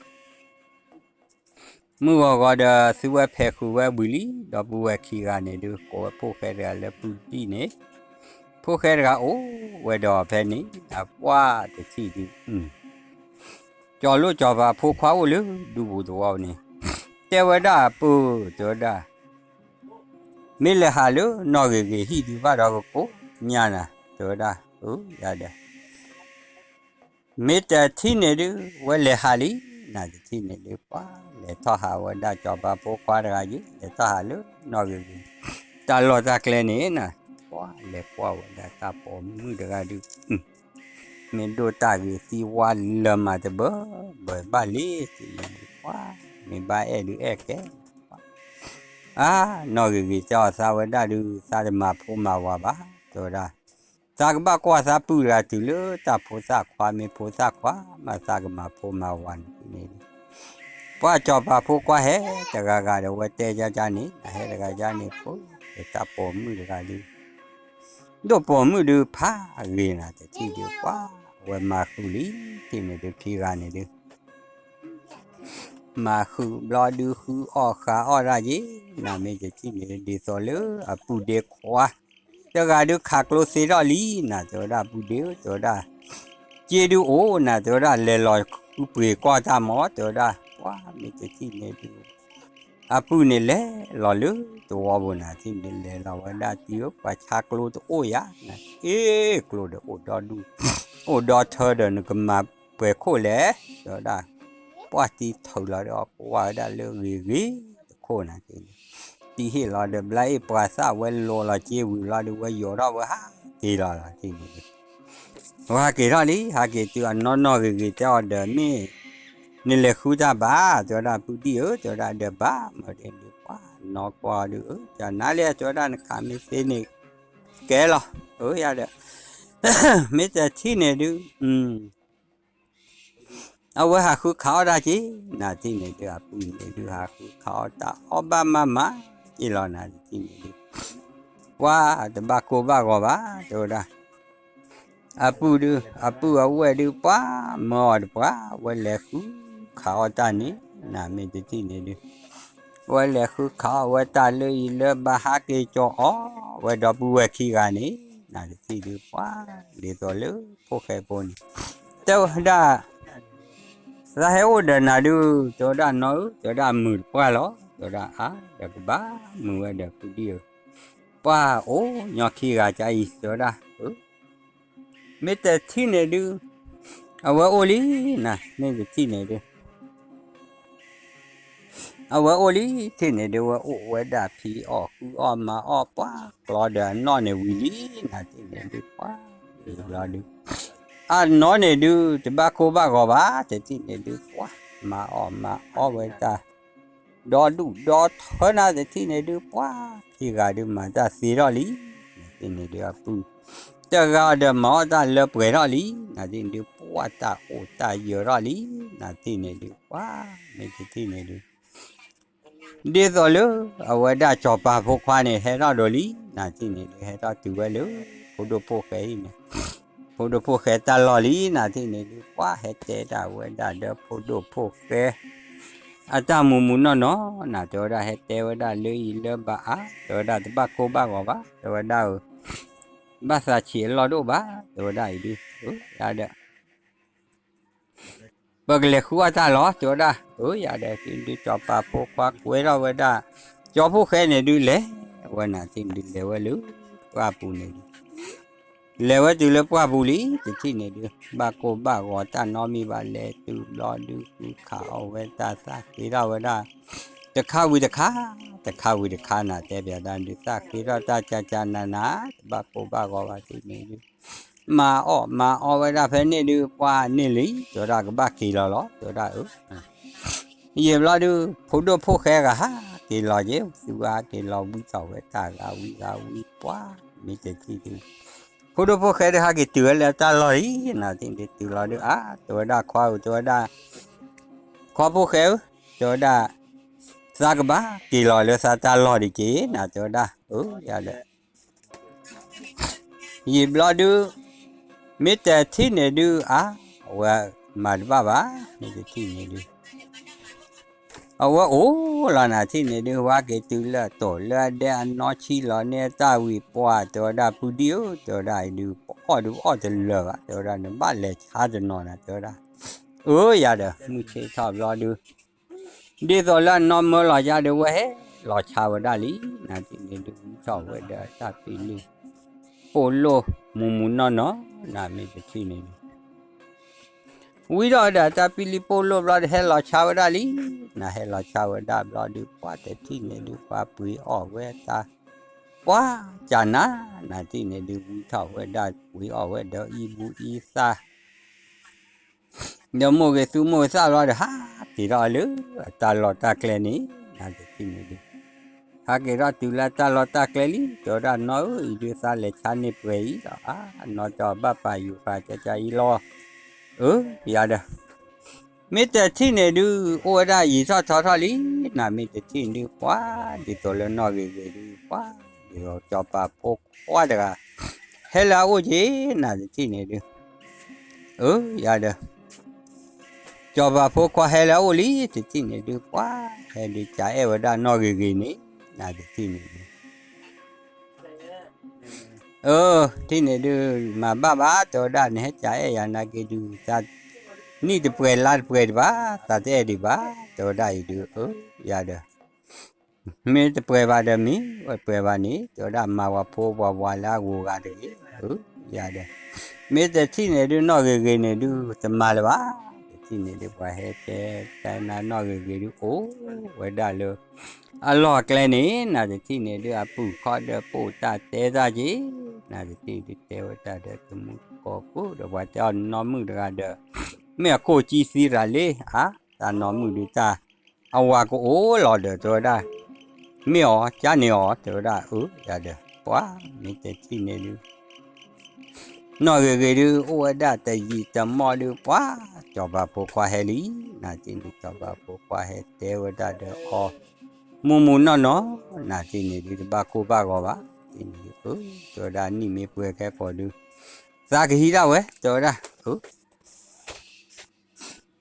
မုၢ်ဂီၤဂီၤဒီး သုဝဲဖဲးဃုာ်ဝဲဝံၤလံ, ဒီပုၢ်ဝဲၢ်ခံဂၤန့ၣ်ဒုး ကိးဝဲဖိၣ်ဃဲတဂၤလၢပုၢ်ဒံၣ်န့ၣ်, ဖိၣ်ဃဲတဂၤအိၣ်ဝဲဒီးဖဲန့ၣ် အပှၢ်တထံၣ်ဒုး ကၠီၤလိၣ်ကၠီၤပၤဖိခွါအိၣ်လၢဒူပူၤသဝီန့ၣ်, တဲဝဲဒၣ်အပုၢ် တဲဝဲဒၣ် မ့ၢ်လဲၤဟးလၢနီၢ်ဂ့ၤဂ့ၤဟံၣ်ဒုးဘၣ်ဒီးကကိးညါနၤ, တဲဝဲဒၣ်, အၢ ယၤဒီး မ့ၢ်တထံၣ်န့ၣ်ဒုး ဝဲလဲၤဟးလံ, နၤတထံၣ်န့ၣ်ဒုး ပှၤလဲၤထီၣ်ဟးဝဲဒၣ်ကၠီၤပၤဖိခွါတဂၤယံၤ လဲၤထီၣ်ဟးလၢနီၢ်ဂ့ၤဂ့ၤ တၢ်လီၢ်တၢ်ကျဲန့ၣ်နၤ, ပှၤလဲၤကွၢ်ဝဲဒၣ်တၢ်ပိာ်မုၣ်တဂၤဒုး မ့ၢ်ဒိၣ်တၢ်ဂ့ၤသံဝါလၢမးတဘၢဘၢဘၣ်လံ, ထံၣ်န့ၣ်ဒုး ပှၤ မ့ၢ်ဘၣ်အဲၣ်ဒုးအဲၣ်ကဲ အါ နီၢ်ဂ့ၤဂ့ၤတဲအီၤသးဝဲဒၣ်ဒုး သးတမၤဖိမၤဝၤဘၣ် တဲဝဲဒၣ်, သးကဘၣ်ကွၢ်သးပုၢ်တဂၤတုၤလၢတၢ်ဖိသၣ်ခွါ မ့ၢ်ဖိသၣ်ခွါမး သးကမၤဖိမၤဝၤန့ၣ်န့ၣ်, ပှၤကၠီၤပၤဖိခွါဟဲတဂၤဂၤဒီး ဝဲတဲယါယါန့ၣ် အဟဲတဂၤယါန့ၣ်ဖိ တၢ်ပိာ်မုၣ်တဂၤဒုး ဒိၣ်ပိာ်မုၣ်ဒုးဖးဂ့ၤနၤ တထံၣ်ဒုး ပှၤဝဲမၤဃုာ်လံ, ထံၣ်န့ၣ်ဒုးခံဂၤန့ၣ်ဒုး မၤဃုာ်ဘျီဒုးဃုအီၣ်ဃုအီၣ်တၢ်ယ့ၣ်, နၤမ့ၢ်တထံၣ်န့ၣ်ဒ်သိးလၢအပုၢ်ဒ့ခွါ တဂၤဒုးခးကျိသ့ထီၣ်လံနၤ တဲဝဲဒၣ်ပုၢ်ဒ့ဧၢ တဲဝဲဒၣ်, စ့ဒုးအိၣ်နၤ တဲဝဲဒၣ် လဲၤလီၤဃုပှ့ၤကွၢ်တၢ်မီၤ တဲဝဲဒၣ်, ပှၤမ့ၢ်တထံၣ်န့ၣ်ဒုး အပုၢ်န့ၣ်လဲၤလီၤလၢသဝီပူၤနၤ ထံၣ်န့ၣ်လဲၤလီၤဝဲဒၣ်တံၤဧၢ ပှၤဆါကျိတအိၣ်ယၤနၤ, အ့ ကျိဒီးအိၣ်ဒီဒူၣ် အိၣ်ဒီထၢဒီးနကမၤပှဲၤခိၣ်လဲၣ် တဲဝဲဒၣ်, ပှၤတံၤထုးလီၤဒီးကွၢ်ဝဲဒၣ်လၢဂ့ၤဂ့ၤတခိၣ်နၤ ထံၣ်န့ၣ် တံၤဟ့ၣ်လီၤဒီးဘျါအ့ၣ်ပှၤသၣ်ဝဲလီၤလီၤက့ဝံၤလီၤဒီးဝဲယိးထီၣ်ဝဲဟးက့ၤလီၤလီၤ ထံၣ်န့ၣ် ဝဲဟးက့ၤထီၣ်လံ ဟးက့ၤတုၤအနီၢ်နီၢ်ဂ့ၤဂ့ၤတဲအီၤဒီးမ့ၢ် နလဲၤဃုတၢ်ဘၣ် တဲဝဲဒၣ်ပုၢ်ဒံၣ်ဧၢ တဲဝဲဒၣ်ဒီးဘၣ်မၤဒ်န့ၣ် ပှၤနီၢ်ကွၢ်ဒုး အၢ ကနၤလဲၣ် တဲဝဲဒၣ်နခးမ့ၢ်သ့န့ၣ် ကဲလီၤ အၢ ယၤဒီး မ့ၢ်တထံၣ်န့ၣ်ဒုး အဝဲဟးဃုခးအီၣ်တၢ်က့ၤ နၤထံၣ်န့ၣ်ဒုး အပုၢ်န့ၣ်ဒုးဟးဃုခးအီၣ်တၢ်အီၣ်ဘၣ်မၤမၤက့ၤလီၤနၤ တထံၣ်န့ၣ်ဒုး ပှၤတဘၣ်ကိၢ်ဘၣ်ဂီၤဘၣ် တဲဝဲဒၣ် အပုၢ်ဒုး အပုၢ်အဝဲၢ်ဒုး ပှၤမၢအီၤတပှၤ ဝဲလဲၤဃုခးအီၣ်တၢ်န့ၣ် နၤမ့ၢ်တထံၣ်န့ၣ်ဒုး ဝဲလဲၤဃုခးအီၣ်ဝဲတၢ်လၢအံၤလၢဘၣ်ဟးက့ၤကၠီၤအီၣ်ဝဲဒီပုၢ်ဝဲၢ်ခံဂၤန့ၣ် နၤတထံၣ်ဒုး ပှၤဒ်သိးလၢဖိၣ်ဃဲဖိန့ၣ် တဲဝဲဒၣ် သးဟဲအိၣ်ဒီးနၤဒုး တဲဝဲဒၣ်နီၢ်ဧၢ တဲဝဲဒၣ်မုာ်တပှၢ်လီၤ တဲဝဲဒၣ်အါ ဒီးကဘၣ်မုာ်ဝဲဒီးပုၢ်ဒံၣ်ဧၢ ပှၤအိၣ်ညီခံဂၤကအံၤ တဲဝဲဒၣ် အၢ မ့ၢ်တထံၣ်န့ၣ်ဒုး အဝဲအိၣ်လံနၤ, မ့ၢ်တထံၣ်န့ၣ်ဒုး အဝဲအိၣ်လံ, ထံၣ်န့ၣ်ဒုး ဝဲအိၣ်ဝဲဒၣ်ဖံးအီၣ်ဃုအီၣ်မၤအီၣ်ပှၢ်ကျီဒီးအနီၣ်န့ၣ်ဝံၤလံနၤ, ထံၣ်န့ၣ်ဒုး ပှၢ်ဘျီဒုး အနီၣ်န့ၣ်ဒုး တဘၣ်ကိၢ်ဘၣ်ဂီၤဘၣ်, တထံၣ်န့ၣ်ဒုး ပှၢ်မၤအီၣ်မၤအီဝဲတၢ် ဒီဒူၣ်ဒီထၢနၤ, တထံၣ်န့ၣ်ဒုး ပှၢ်ခံဂၤဒုး မၤတၢ်သ့ထီၣ်လံ, နၤထံၣ်န့ၣ်ဒုး အပုၢ်တဂၤဒီး မၤအီၣ်တၢ်လၢပှဲၤထီၣ်လံ, နၤထံၣ်န့ၣ်ဒုး ပှၢ်တၢ်အိၣ်တၢ်ယၢၤထီၣ်လံ, နၤထံၣ်န့ၣ်ဒုး ပှၢ်မ့ၢ်တထံၣ်န့ၣ်ဒုး ဒ်သိးလၢ အဝဲဒၣ်စီၤပၤဖိခွါန့ၣ် ဟဲထီၣ်ဒိးလံ, နၤထံၣ်န့ၣ်ဒုး ဟဲထီၣ်တုၤဝဲလၢ ဖိဒိၣ်ဖိၣ်ဃဲအံၤန့ၣ်, ဖိဒိၣ်ဖိၣ်ဃဲတၢ်လီၢ်လံ, နၤထံၣ်န့ၣ်ဒုး ပှၢ်ဟဲတဲဒၣ်ဝဲဒၣ်ဒီးဖိဒိၣ်ဖိၣ်ဃဲ အတၢ်မူးမူးနီၢ်နီၢ်နၤ, တဲဝဲဒၣ် ဟဲတဲဝဲဒၣ်လၢအံၤလၢဘၣ်အါ, တဲဝဲဒၣ် တဘၣ်ကိၢ်ဘၣ်ဂီၤဘၣ်, တဲဝဲဒၣ်ဧၢ ဘၣ်သးဆံးအလီၢ်တအိၣ်ဘၣ်, တဲဝဲဒၣ်အံၤဒုး ယၤဒီး ပကလဲၤဃုအီၣ်တၢ်လီၤ, တဲဝဲဒၣ် အၢ ယၤဒီး ဒုးစီၤပၤဖိခွါကွဲထီၣ်ဝဲဒၣ် ကၠီဖိၣ်ဃဲန့ၣ်ဒုး လဲၤဝဲနၤထံၣ်န့ၣ်ဒုး လဲၤဝဲလၢ ပှၢ်ပူၤန့ၣ်ဒုး လဲၤဝဲတုၤလၢပှၢ်ပူၤလံ, တထံၣ်န့ၣ်ဒုး ဘၣ်ကိၢ်ဘၣ်ဂီၤတၢ်နီတမံၤဘၣ်, လဲၤတုၤဘျီဒုး ဃုခးအီၣ်ဝဲတၢ်သၣ်ဃ့ထီၣ်ဝဲဒၣ် တခါဝံၤတခါ, တခါဝံၤတခါနၤ, တဲပၠးတၢ်ဒုး သၣ်ဃ့ထီၣ်တၢ်ကၢ်ကၢ်နးနး, တဘၣ်ကိၢ်ဘၣ်ဂီၤဘၣ်ထံၣ်န့ၣ်ဒုး မၤအီၣ်မၤအီဝဲဒၣ်ဖဲန့ၣ်ဒုး ပှၢ်န့ၣ်လံ, တဲဝဲဒၣ် ကဘၣ်က့ၤလီၤလီၤ, တဲဝဲဒၣ်အၢ ယံာ်ဘျီဒုး ဖိဒိၣ်ဖိၣ်ဃဲဂၤဟးက့ၤလီၤက့ၤ, သူဝဲဟးက့ၤလီၤဝံထီၣ်ဝဲတၢ်ဂၤဝံဂၤဝံပှၢ်, မ့ၢ်တထံၣ်ဒုး ဖိဒိၣ်ဖိၣ်ဃဲဒုး ဟးက့ၤတုၤဝဲလၢတၢ်လီၢ်လံ, နၤထံၣ်န့ၣ်ဒုး တုၤလီၤဒုး အါ တဲဝဲဒၣ် ခွါဧၢ တဲဝဲဒၣ် ခွါဖိၣ်ဃဲဧၢ, တဲဝဲဒၣ် သးကဘၣ်က့ၤလီၤလၢသးတၢ်လီၢ်ဒံးက့ၤနၤ, တဲဝဲဒၣ် အၢ ယၤဒီး ယံာ်ဘျီဒုး မ့ၢ်တထံၣ်န့ၣ်ဒုး အါ အဝဲမၤတဘၣ်ဘၣ်, မ့ၢ်တထံၣ်န့ၣ်ဒုး အဝဲအိၣ်လီၤနၤထံၣ်န့ၣ်ဒုး ဝဲက့ၤတုၤလၢအတီၢ်လၢအဒဲအနီၢ်ဆံလီၤန့ၢ်အတၢ်ဝံၤပှၢ်, တဲဝဲဒၣ် ပုၢ်ဒံၣ်ဧၢ, တဲဝဲဒၣ်အံၤဒုး ပအီၣ်ဒုးပအီၣ်တလၢာ်ဘၣ်, တဲဝဲဒၣ် နဘၣ်လဲၤဆါတနီၤနၤ, တဲဝဲဒၣ် အၢ ယၤဒီး မုၢ်ဆ့ၣ်ထီၣ်ဘျီဒုး ဒ်သိးလၢအနီၢ်မၢလီၤယါဒီး ဝဲဟဲလီၤဆါဝဲဒၣ်လံ, နၤထံၣ်န့ၣ်ဒုး ဝံထီၣ်ဝဲဒီးတၢ်ပံလံ ပိာ်လိၣ်မူးမူးနီၢ်နီၢ်, နၤမ့ၢ်တထံၣ်န့ၣ်ဒုး ဝံထီၣ်ဝဲဒီးတၢ်ပံလံပိာ်လိၣ်ဘျီဒီး ဟဲလီၤဆါဝဲဒၣ်လံ, နၤဟဲလီၤဆါဝဲဒၣ်ဘျီဒုး ပှၢ်တထံၣ်န့ၣ်ဒုး ပှၤပှ့ၤအီၣ်ဝဲတၢ် ပှၢ်ကနၤ, နၤထံၣ်န့ၣ်ဒုး ဝံထီၣ်ဝဲဒၣ် ပှ့ၤအီၣ်ဝဲဒီးအံၣ်ဘူအံသၣ် ဒီးမိၢ်ဂ့ၤသူမိၢ်ဂ့ၤသၣ်ဘျီဒီး ဟးက့ၤထီၣ်လၢအတၢ်လီၢ်တၢ်ကျဲန့ၣ်, နၤတထံၣ်န့ၣ်ဒုး ဟးက့ၤထီၣ်တုၤလၢတၢ်လီၢ်တၢ်ကျဲလံ, တဲဝဲဒၣ် နီၢ်ဧၢ, အံၤဒုးသးလဲၤဆါန့ၢ်ပှဲၤအံၤလီၤ, အနီၢ်ကီၢ်ဘၣ်ပာ်ယူၤပာ်ကၢကၢအံၤလီၤ, အၢ ယၤဒီး မ့ၢ်တထံၣ်န့ၣ်ဒုး အိၣ်ဝဲဒၣ်ယံာ်ထီၣ်ထီထီၣ်လံ, နၤမ့ၢ်တထံၣ်န့ၣ်ဒုး ပှၤဒ်သိးလၢနီၢ်ဂ့ၤဂ့ၤဒုး ပှၤဒ်သိးစီၤပၤဖိခွါတဂၤ ဟဲလၢအအိၣ်က့ၤ, နၤတထံၣ်န့ၣ်ဒုး အၢ ယၤဒီး စီၤပၤဖိခွါဟဲလၢအအိၣ်လံ, တထံၣ်န့ၣ်ဒုး ပှၤဟဲဒုးကးအဲၣ်ဝဲဒၣ်နီၢ်ဂ့ၤဂ့ၤန့ၣ်, နၤတထံၣ်န့ၣ်ဒုး အၢ ထံၣ်န့ၣ်ဒုး မၤဘၣ်ဘၣ်, တဲဝဲဒၣ် နဟဲကးအဲၣ်ယၤနာ်က့ဒုး သးနံၣ်တပှဲၤလါတပှဲၤဒံးဘၣ်, သးတအဲၣ်ဒံးဘၣ်, တဲဝဲဒၣ်အံၤဒုး အၢ ယၤဒီး မ့ၢ်တပှဲၤဘၣ်ဒီးမ့ၢ် ဝဲပှဲၤဘၣ်န့ၣ် တဲဝဲဒၣ် မၤပှၤဖိပှၤဝၤလၢအဂုၤအဂၤတဂ့ၤ, အၢ ယၤဒီး မ့ၢ်တထံၣ်န့ၣ်ဒုး နီၢ်ဂ့ၤဂ့ၤန့ၣ်ဒုး တမၤလၢၤဘၣ်, တထံၣ်န့ၣ်ဒုး ပှၤဟဲတဲတၢ်နၤ နီၢ်ဂ့ၤဂ့ၤဒုး အိၣ်ဝဲဒၣ်လၢ အလီၢ်အကျဲန့ၣ်, နၤတထံၣ်န့ၣ်ဒုး အပုၢ်ခီဒီးပိာ်တၢ်တဲတၢ်က့ၤ, နၤတထံၣ်ဒုး တဲဝဲတၢ်ဒီးတမုၢ်ကိးကိးဒီး ပှၤတဲအီၤနီၢ်မုၣ်တဂၤဒီး မ့ၢ်အကိၢ်ကံသံရၤလံ, အါ တၢ်နီၢ်မုၣ်ဒုးတၢ် အဝၤကအိၣ်လီၤဒီး တဲဝဲဒၣ် မ့ၢ်အီၤ ကၢ်န့ၢ်အီၤ တဲဝဲဒၣ် အၢ ယၤဒီး ပှၤမ့ၢ်တထံၣ်န့ၣ်ဒုး နီၢ်ဂ့ၤဂ့ၤဒုး အိၣ်ဝဲဒၣ်တယံာ်တမီၢ်ဒုး ပှၤ စီၤပၤဖိခွါဟဲလံ, နၤတထံၣ်န့ၣ် စီၤပၤဖိခွါဟဲတဲဝဲဒၣ်ဒီးအီၤ မူးမူးနီၢ်နီၢ်, နၤတထံၣ်န့ၣ်ဒုး တဘၣ်ကိၢ်ဘၣ်ဂီၤဘၣ်, တထံၣ်န့ၣ်ဒုး အၢ တဲဝဲဒၣ် နံၣ်မ့ၢ်ပှဲၤခဲကိာ်ဒုး သးကဟံးဒၣ်ဝဲ တဲဝဲဒၣ် အၢ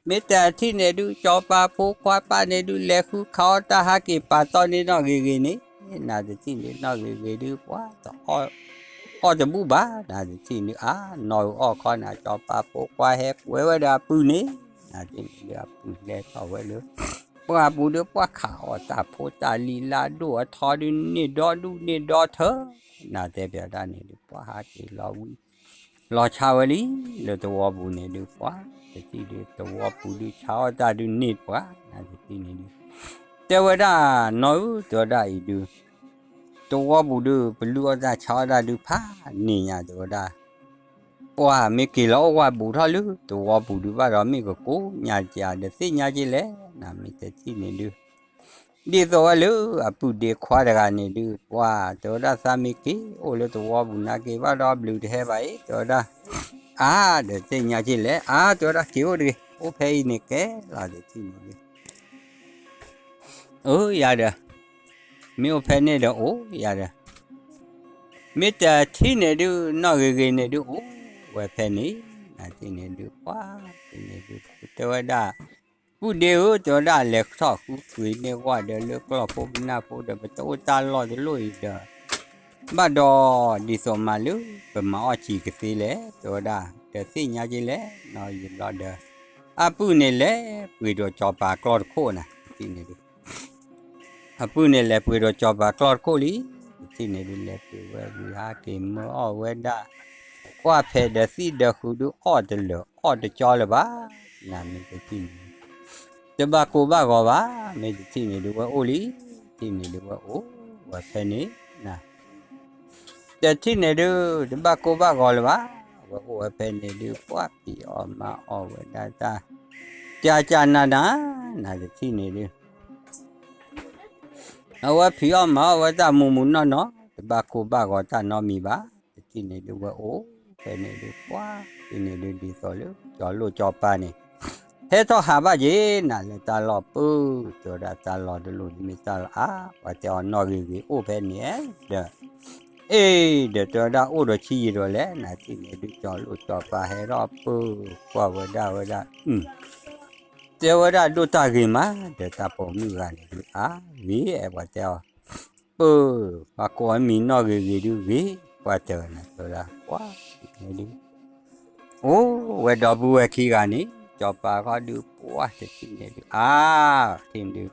မ့ၢ်တထံၣ်န့ၣ်ဒုး စီၤပၤဖိခွါပၢ်န့ၣ်ဒုး လဲၤဃုခးအီၣ်တၢ်ဟးက့ၤပာ်တီၢ်န့ၢ်နီၢ်ဂ့ၤဂ့ၤန့ၣ်, နၤတထံၣ်န့ၣ် နီၢ်ဂ့ၤဂ့ၤဒုး ပှၤတအီၣ် အီၣ်တဘူၣ်ဘၣ်, နၤတထံၣ်န့ၣ် အါ နီၢ်အုၣ်အီၣ်ခီနၤ စီၤပၤဖိခွါဟဲကွဲဝဲဒီးအပုၢ်န့ၣ်, နၤတထံၣ်န့ၣ်ဒုး အပုၢ်လဲၤထီၣ်ဝဲလၢ ပှၢ်ပူၤဒုး ပှၤခးအီၣ်တၢ်ဖိတၢ်လံၤလၢအဒိၣ်အထီဒုး န့ၢ်ဒီဒူၣ်န့ၢ်ဒီထၢ, နၤတဲပၠးတၢ်န့ၣ်ဒုး ပှၤဟးက့ၤလီၤဝံၤ လီၤဆါဝဲလံ လၢသဝီပူၤန့ၣ်ဒုး ပှၤတထံၣ်ဒုး သဝီပူၤဒုး ဆါအီၣ်တၢ်ဒုးန့ၢ်ပှၤ နတထံၣ်န့ၣ်ဒုး တဲဝဲဒၣ် နီၢ်ဧၢ တဲဝဲဒၣ်အံၤဒုး သဝီပူၤဒုး ပလုၢ်အီၣ်တၢ်ဆါအီၣ်တၢ်ဒုးဖးန့ၢ်ညါ တဲဝဲဒၣ် ပှၤမ့ၢ်က့ၤလီၤအိၣ်ဝဲဘူးထီၣ်လၢသဝီပူၤဒုးဘၣ်ဒီး မ့ၢ်ကကိးညါက့ၤဒီးသ့ၣ်ညါက့ၤလဲၣ် နမ့ၢ်တထံၣ်န့ၣ်ဒုး ဒ်သိးဝဲလၢအပုၢ်ဒ့ခွါတဂၤန့ၣ်ဒုး ပှၤတဲဝဲဒၣ် သးမ့ၢ်က့ၤအိၣ်လၢသဝီပူၤနာ်က့ၤဘၣ်ဒီး ဘျုးတဟဲဘၣ်အံၤ တဲဝဲဒၣ် အါ ဒီးသ့ၣ်ညါက့ၤလဲၣ် အါ တဲဝဲဒၣ် က့ၤအိၣ်တဂ့ၤ အိၣ်ဖဲအံၤန့ၣ်ကဲလီၤ တထံၣ်န့ၣ်ဒုး အၢ ယၤဒီး မ့ၢ်အိၣ်ဖဲန့ၣ်ဒီးအိၣ်ယၤဒီး မ့ၢ်တထံၣ်န့ၣ်ဒုး နီၢ်ဂ့ၤဂ့ၤန့ၣ်ဒုးအိၣ်ဝဲဖဲန့ၣ် နတထံၣ်န့ၣ်ဒုး ပှၤတထံၣ်န့ၣ်ဒုး တဲဝဲဒၣ် ပုၢ်ဒ့ဧၢ တဲဝဲဒၣ် လဲၤထီၣ်ဃုကွံာ်န့ၢ်ဝဲဒီးလၢကျီၢ်ဖိပနၢ်ဖိဒီး ပတအိၣ်တၢ်လီၢ်တလိၣ်အံၤဒီး ဘၣ်ဒီး ဒ်သိးမးလၢ ပမၤအီၣ်စံးကသ့လဲၣ် တဲဝဲဒၣ် ဒီးသ့ၣ်ညါက့ၤလဲၣ် နီၢ်ဂ့ၤဂ့ၤဘျီဒီး အပုၢ်န့ၣ်လဲၤပှ့ၤဒီးစီၤပၤကျီၢ်တခိၣ်နၤ တထံၣ်န့ၣ်ဒုး အပုၢ်န့ၣ်လဲၤပှ့ၤဒီးစီၤပၤကျီၢ်တခိၣ်လံ တထံၣ်န့ၣ်ဒုး လဲၤပှ့ၤဝဲဝံၤဟးက့ၤမၢအီၣ်ဝဲဒၣ် ပှၢ်ဖဲဒီးသံၣ်ဒီးဃုာ်ဒုးအီၣ်တလၢာ်အီၣ်တကၠီလၢၤဘၣ် နမ့ၢ်တထံၣ်န့ၣ် တဘၣ်ကိၢ်ဘၣ်ဂီၤဘၣ် မ့ၢ်တထံၣ်န့ၣ်ဒုးဝဲအိၣ်လံ တထံၣ်န့ၣ်ဒုးဝဲအိၣ်ဝဲဖဲန့ၣ် တထံၣ်န့ၣ်ဒုး တဘၣ်ကိၢ်ဘၣ်ဂီၤလၢၤဘၣ် ဝဲအိၣ်ဝဲဖဲန့ၣ်ဒုး ပှၢ်ဖံးအီၣ်မၤအီၣ်ဝဲဒၣ်တၢ် ကၠၢ်ကၠၢ်နးနး နတထံၣ်န့ၣ်ဒုး အဝဲဖံးအီၣ်မၤအီၣ်ဝဲတၢ်မူးမူးနီၢ်နီၢ် တဘၣ်ကိၢ်ဘၣ်ဂီၤတၢ်နီတမံၤဘၣ် တထံၣ်န့ၣ်ဒုးဝဲအိၣ်ဖဲန့ၣ်ဒုး ပှၢ်တထံၣ်န့ၣ်ဒုး ဒ်သိးလၢ ကၠီၤလိၣ်ကၠီၤပၤန့ၣ် ဟဲထီၣ်ဟးဘၣ်က့ၤ နၤလၢတၢ်လီၢ်ပူၤ တဲဝဲဒၣ်တၢ်လီၢ်တလိၣ်န့ၣ်မ့ၢ်တၢ်လီၢ်အါ ပှၤတဲအီၤနီၢ်ဂ့ၤဂ့ၤအိၣ်ဖဲန့ၣ်ဒီး အ့ၣ် ဒီးတဲဝဲဒၣ်အိၣ်ဒီးဆံးယံာ်ဒီးလဲၣ် နတထံၣ်န့ၣ်ဒုး ကၠီၤလိၣ်ကၠီၤပၤဟဲထီၣ်ပူၤ ကွၢ်ဝဲဒၣ်ဝဲဒၣ် တဲဝဲဒၣ်ဒိၣ်တၢ်ဂ့ၤမး ဒီးတၢ်ပိာ်မုၣ်ဂၤန့ၣ်ဒုး အါ ဂ့ၤအဲၣ်ပှၤတဲအီၤ ပၢ် ပှၤကိးအမံၤနီၢ်ဂ့ၤဂ့ၤဒုးဂ့ၤ ပှၤတၢၢ်နၤတဲဝဲဒၣ် ပှၤန့ၣ်ဒုး အိၣ်ဝဲဒီပုၢ်ဝဲၢ်ခံဂၤန့ၣ် ကၠီၤပၤခီဒုး ပှၤတထံၣ်န့ၣ်ဒုး အါ တထံၣ်န့ၣ်ဒုး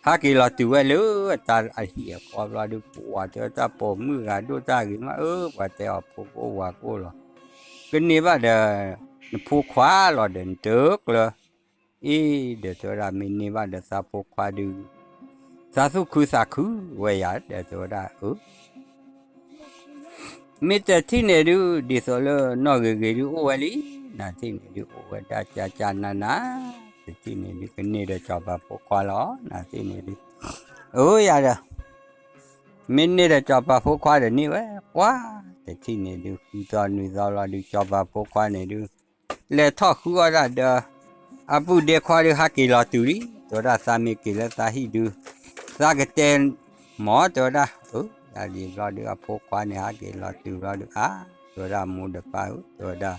ဟးက့ၤလီၤတုၤဝဲလၢတၢ်အဟံၣ်အဃီဘျီဒုး ပှၤတဲဝဲတၢ်ပိာ်မုၣ်ဂၤဒိၣ်တၢ်ဂ့ၤမး အၢ ပှၤတဲအီၤဖိကအိၣ်ဝၤကအိၣ်လီၤ ကန့ၢ်ဘၣ်ဒီး နဖိခွါလီၤဒီးနတကျၢၤ အ့ၣ် ဒီးတဲဝဲဒၣ်မ့ၢ်န့ၢ်ဘၣ်ဒီးသးဖိခွါဒုး သးသူၣ်ခုသးခုဝဲယၤ ဒီးတဲဝဲဒၣ် အၢ မ့ၢ်တထံၣ်န့ၣ်ဒုး ဒ်သိးလၢနီၢ်ဂ့ၤဂ့ၤဒုးအိၣ်ဝဲလံ နတထံၣ်န့ၣ်ဒုးအိၣ်ဝဲဒၣ်ကၠၢ်ကၠၢ်နးနး တထံၣ်န့ၣ်ဒုးကန့ၢ်ဒီးစီၤပၤဖိခွါလီၤ နတထံၣ်န့ၣ်ဒုး အၢ ယၤဒီး မ့ၢ်န့ၢ်ဒီးစီၤပၤဖိခွါဒီးန့ၢ်ဝဲ ပှၤ တထံၣ်န့ၣ်ဒုး ဃုသီနွံသီလီၤဒုး စီၤပၤဖိခွါန့ၣ်ဒုး လဲၤထီၣ်ဃုအီၣ်ဒၣ်ဒီး အပုၢ်ဒ့ခွါဒုးဟးက့ၤလီၤတုၤလံ တဲဝဲဒၣ်သးမ့ၢ်က့ၤလၢသးဟံၣ်ဒုး သးကတဲ မၢ်တဲဝဲဒၣ် အၢ ယၤဒ်ဘျီဒုးအဖိခွါန့ၣ်ဟးက့ၤလီၤတုၤဘျီဒုး အါ တဲဝဲဒၣ်မိၢ်ဒီးပၢ်ဧၢ တဲဝဲဒၣ်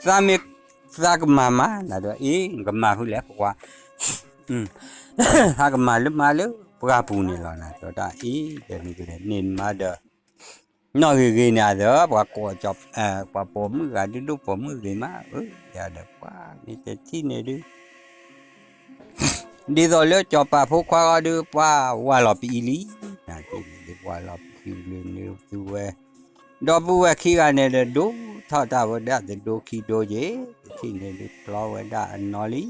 သးမ့ၢ် သးကမၤမး နတဲ အ့ၣ် ကမၤဖုလဲၣ်ပှၤ သးကမၤလၢမါလၢပှၢ်ပူၤန့ၣ်လီၤ နတဲဝဲဒၣ် အ့ၣ် ဒီးန့ၣ်ကလဲၤန့ၢ်မါဒီး နီၢ်ဂ့ၤဂ့ၤန့ၣ်ဒီး ပှၤကိး ပှၤပိာ်မုၣ်ဂၤဒုးဒိၣ်ပိာ်မုၣ်ဂ့ၤမး အၢ ယၤဒီးပှၤမ့ၢ်တထံၣ်န့ၣ်ဒုး ဒ်သိးလၢစီၤပၤဖိခွါဂီၢ်ဒုး ပှၤဝၢ်လီၤပအံၤလံ နတထံၣ်န့ၣ်ဒုး ဝၢ်လီၤပအံၤလၢန့ၣ်သုဝဲ ဒီပုၢ်ဝဲၢ်ခံဂၤန့ၣ်ဒီး ဒိၣ်ထီၣ်တၢ်ဝဲဒၣ်တဒိခံဒိက့ၤ တထံၣ်န့ၣ်ဒုး ဖျီဝဲဒၣ်အနီၢ်လံ တထံၣ်န့ၣ်ဒုး ဖျီဝဲဒၣ်အနီၢ်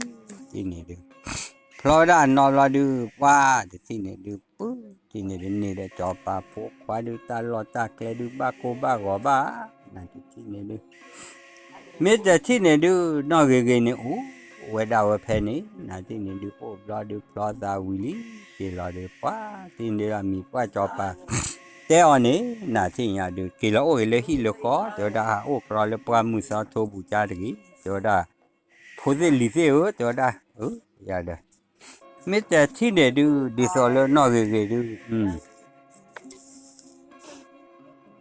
ဘျီဒုး ပှၤတထံၣ်န့ၣ်ဒုး ပုၢ်တထံၣ်န့ၣ်ဒုး န့ၢ်ဒီးစီၤပၤဖိခွါဒုး တၢ်လီၢ်တၢ်ကျဲဒုး ဘၣ်ကိၢ်ဘၣ်ဂီၤဘၣ် နတထံၣ်န့ၣ်ဒုး မ့ၢ်တထံၣ်န့ၣ်ဒုး နီၢ်ဂ့ၤဂ့ၤန့ၣ်အိၣ်ဝဲဒၣ်ဝဲဖဲန့ၣ် နတထံၣ်န့ၣ်ဒုး အိၣ်ဘျီဒုးဖျီသးဝံၤလံ က့ၤလီၤဒုး ပှၤတထံၣ်န့ၣ်ဒုးအမံၤပှၢ်စီၤပၤ တဲအီၤန့ၣ် နတထံၣ်ညါဒုး က့ၤလီၤအိၣ်ဂ့ၤလၢဟံၣ်လၢဃီ တဲဝဲဒၣ် ဟးအိၣ်ကရီလၢပှၢ်မုၢ်သီထိပူၤကၠါတဂ့ၤ တဲဝဲဒၣ် ဖိသ့ၣ်လံၤသ့ၣ်ဧၢ တဲဝဲဒၣ် အၢ ယၤဒီး မ့ၢ်တထံၣ်န့ၣ်ဒုး ဒ်သိးလၢနီၢ်ဂ့ၤဂ့ၤဒုး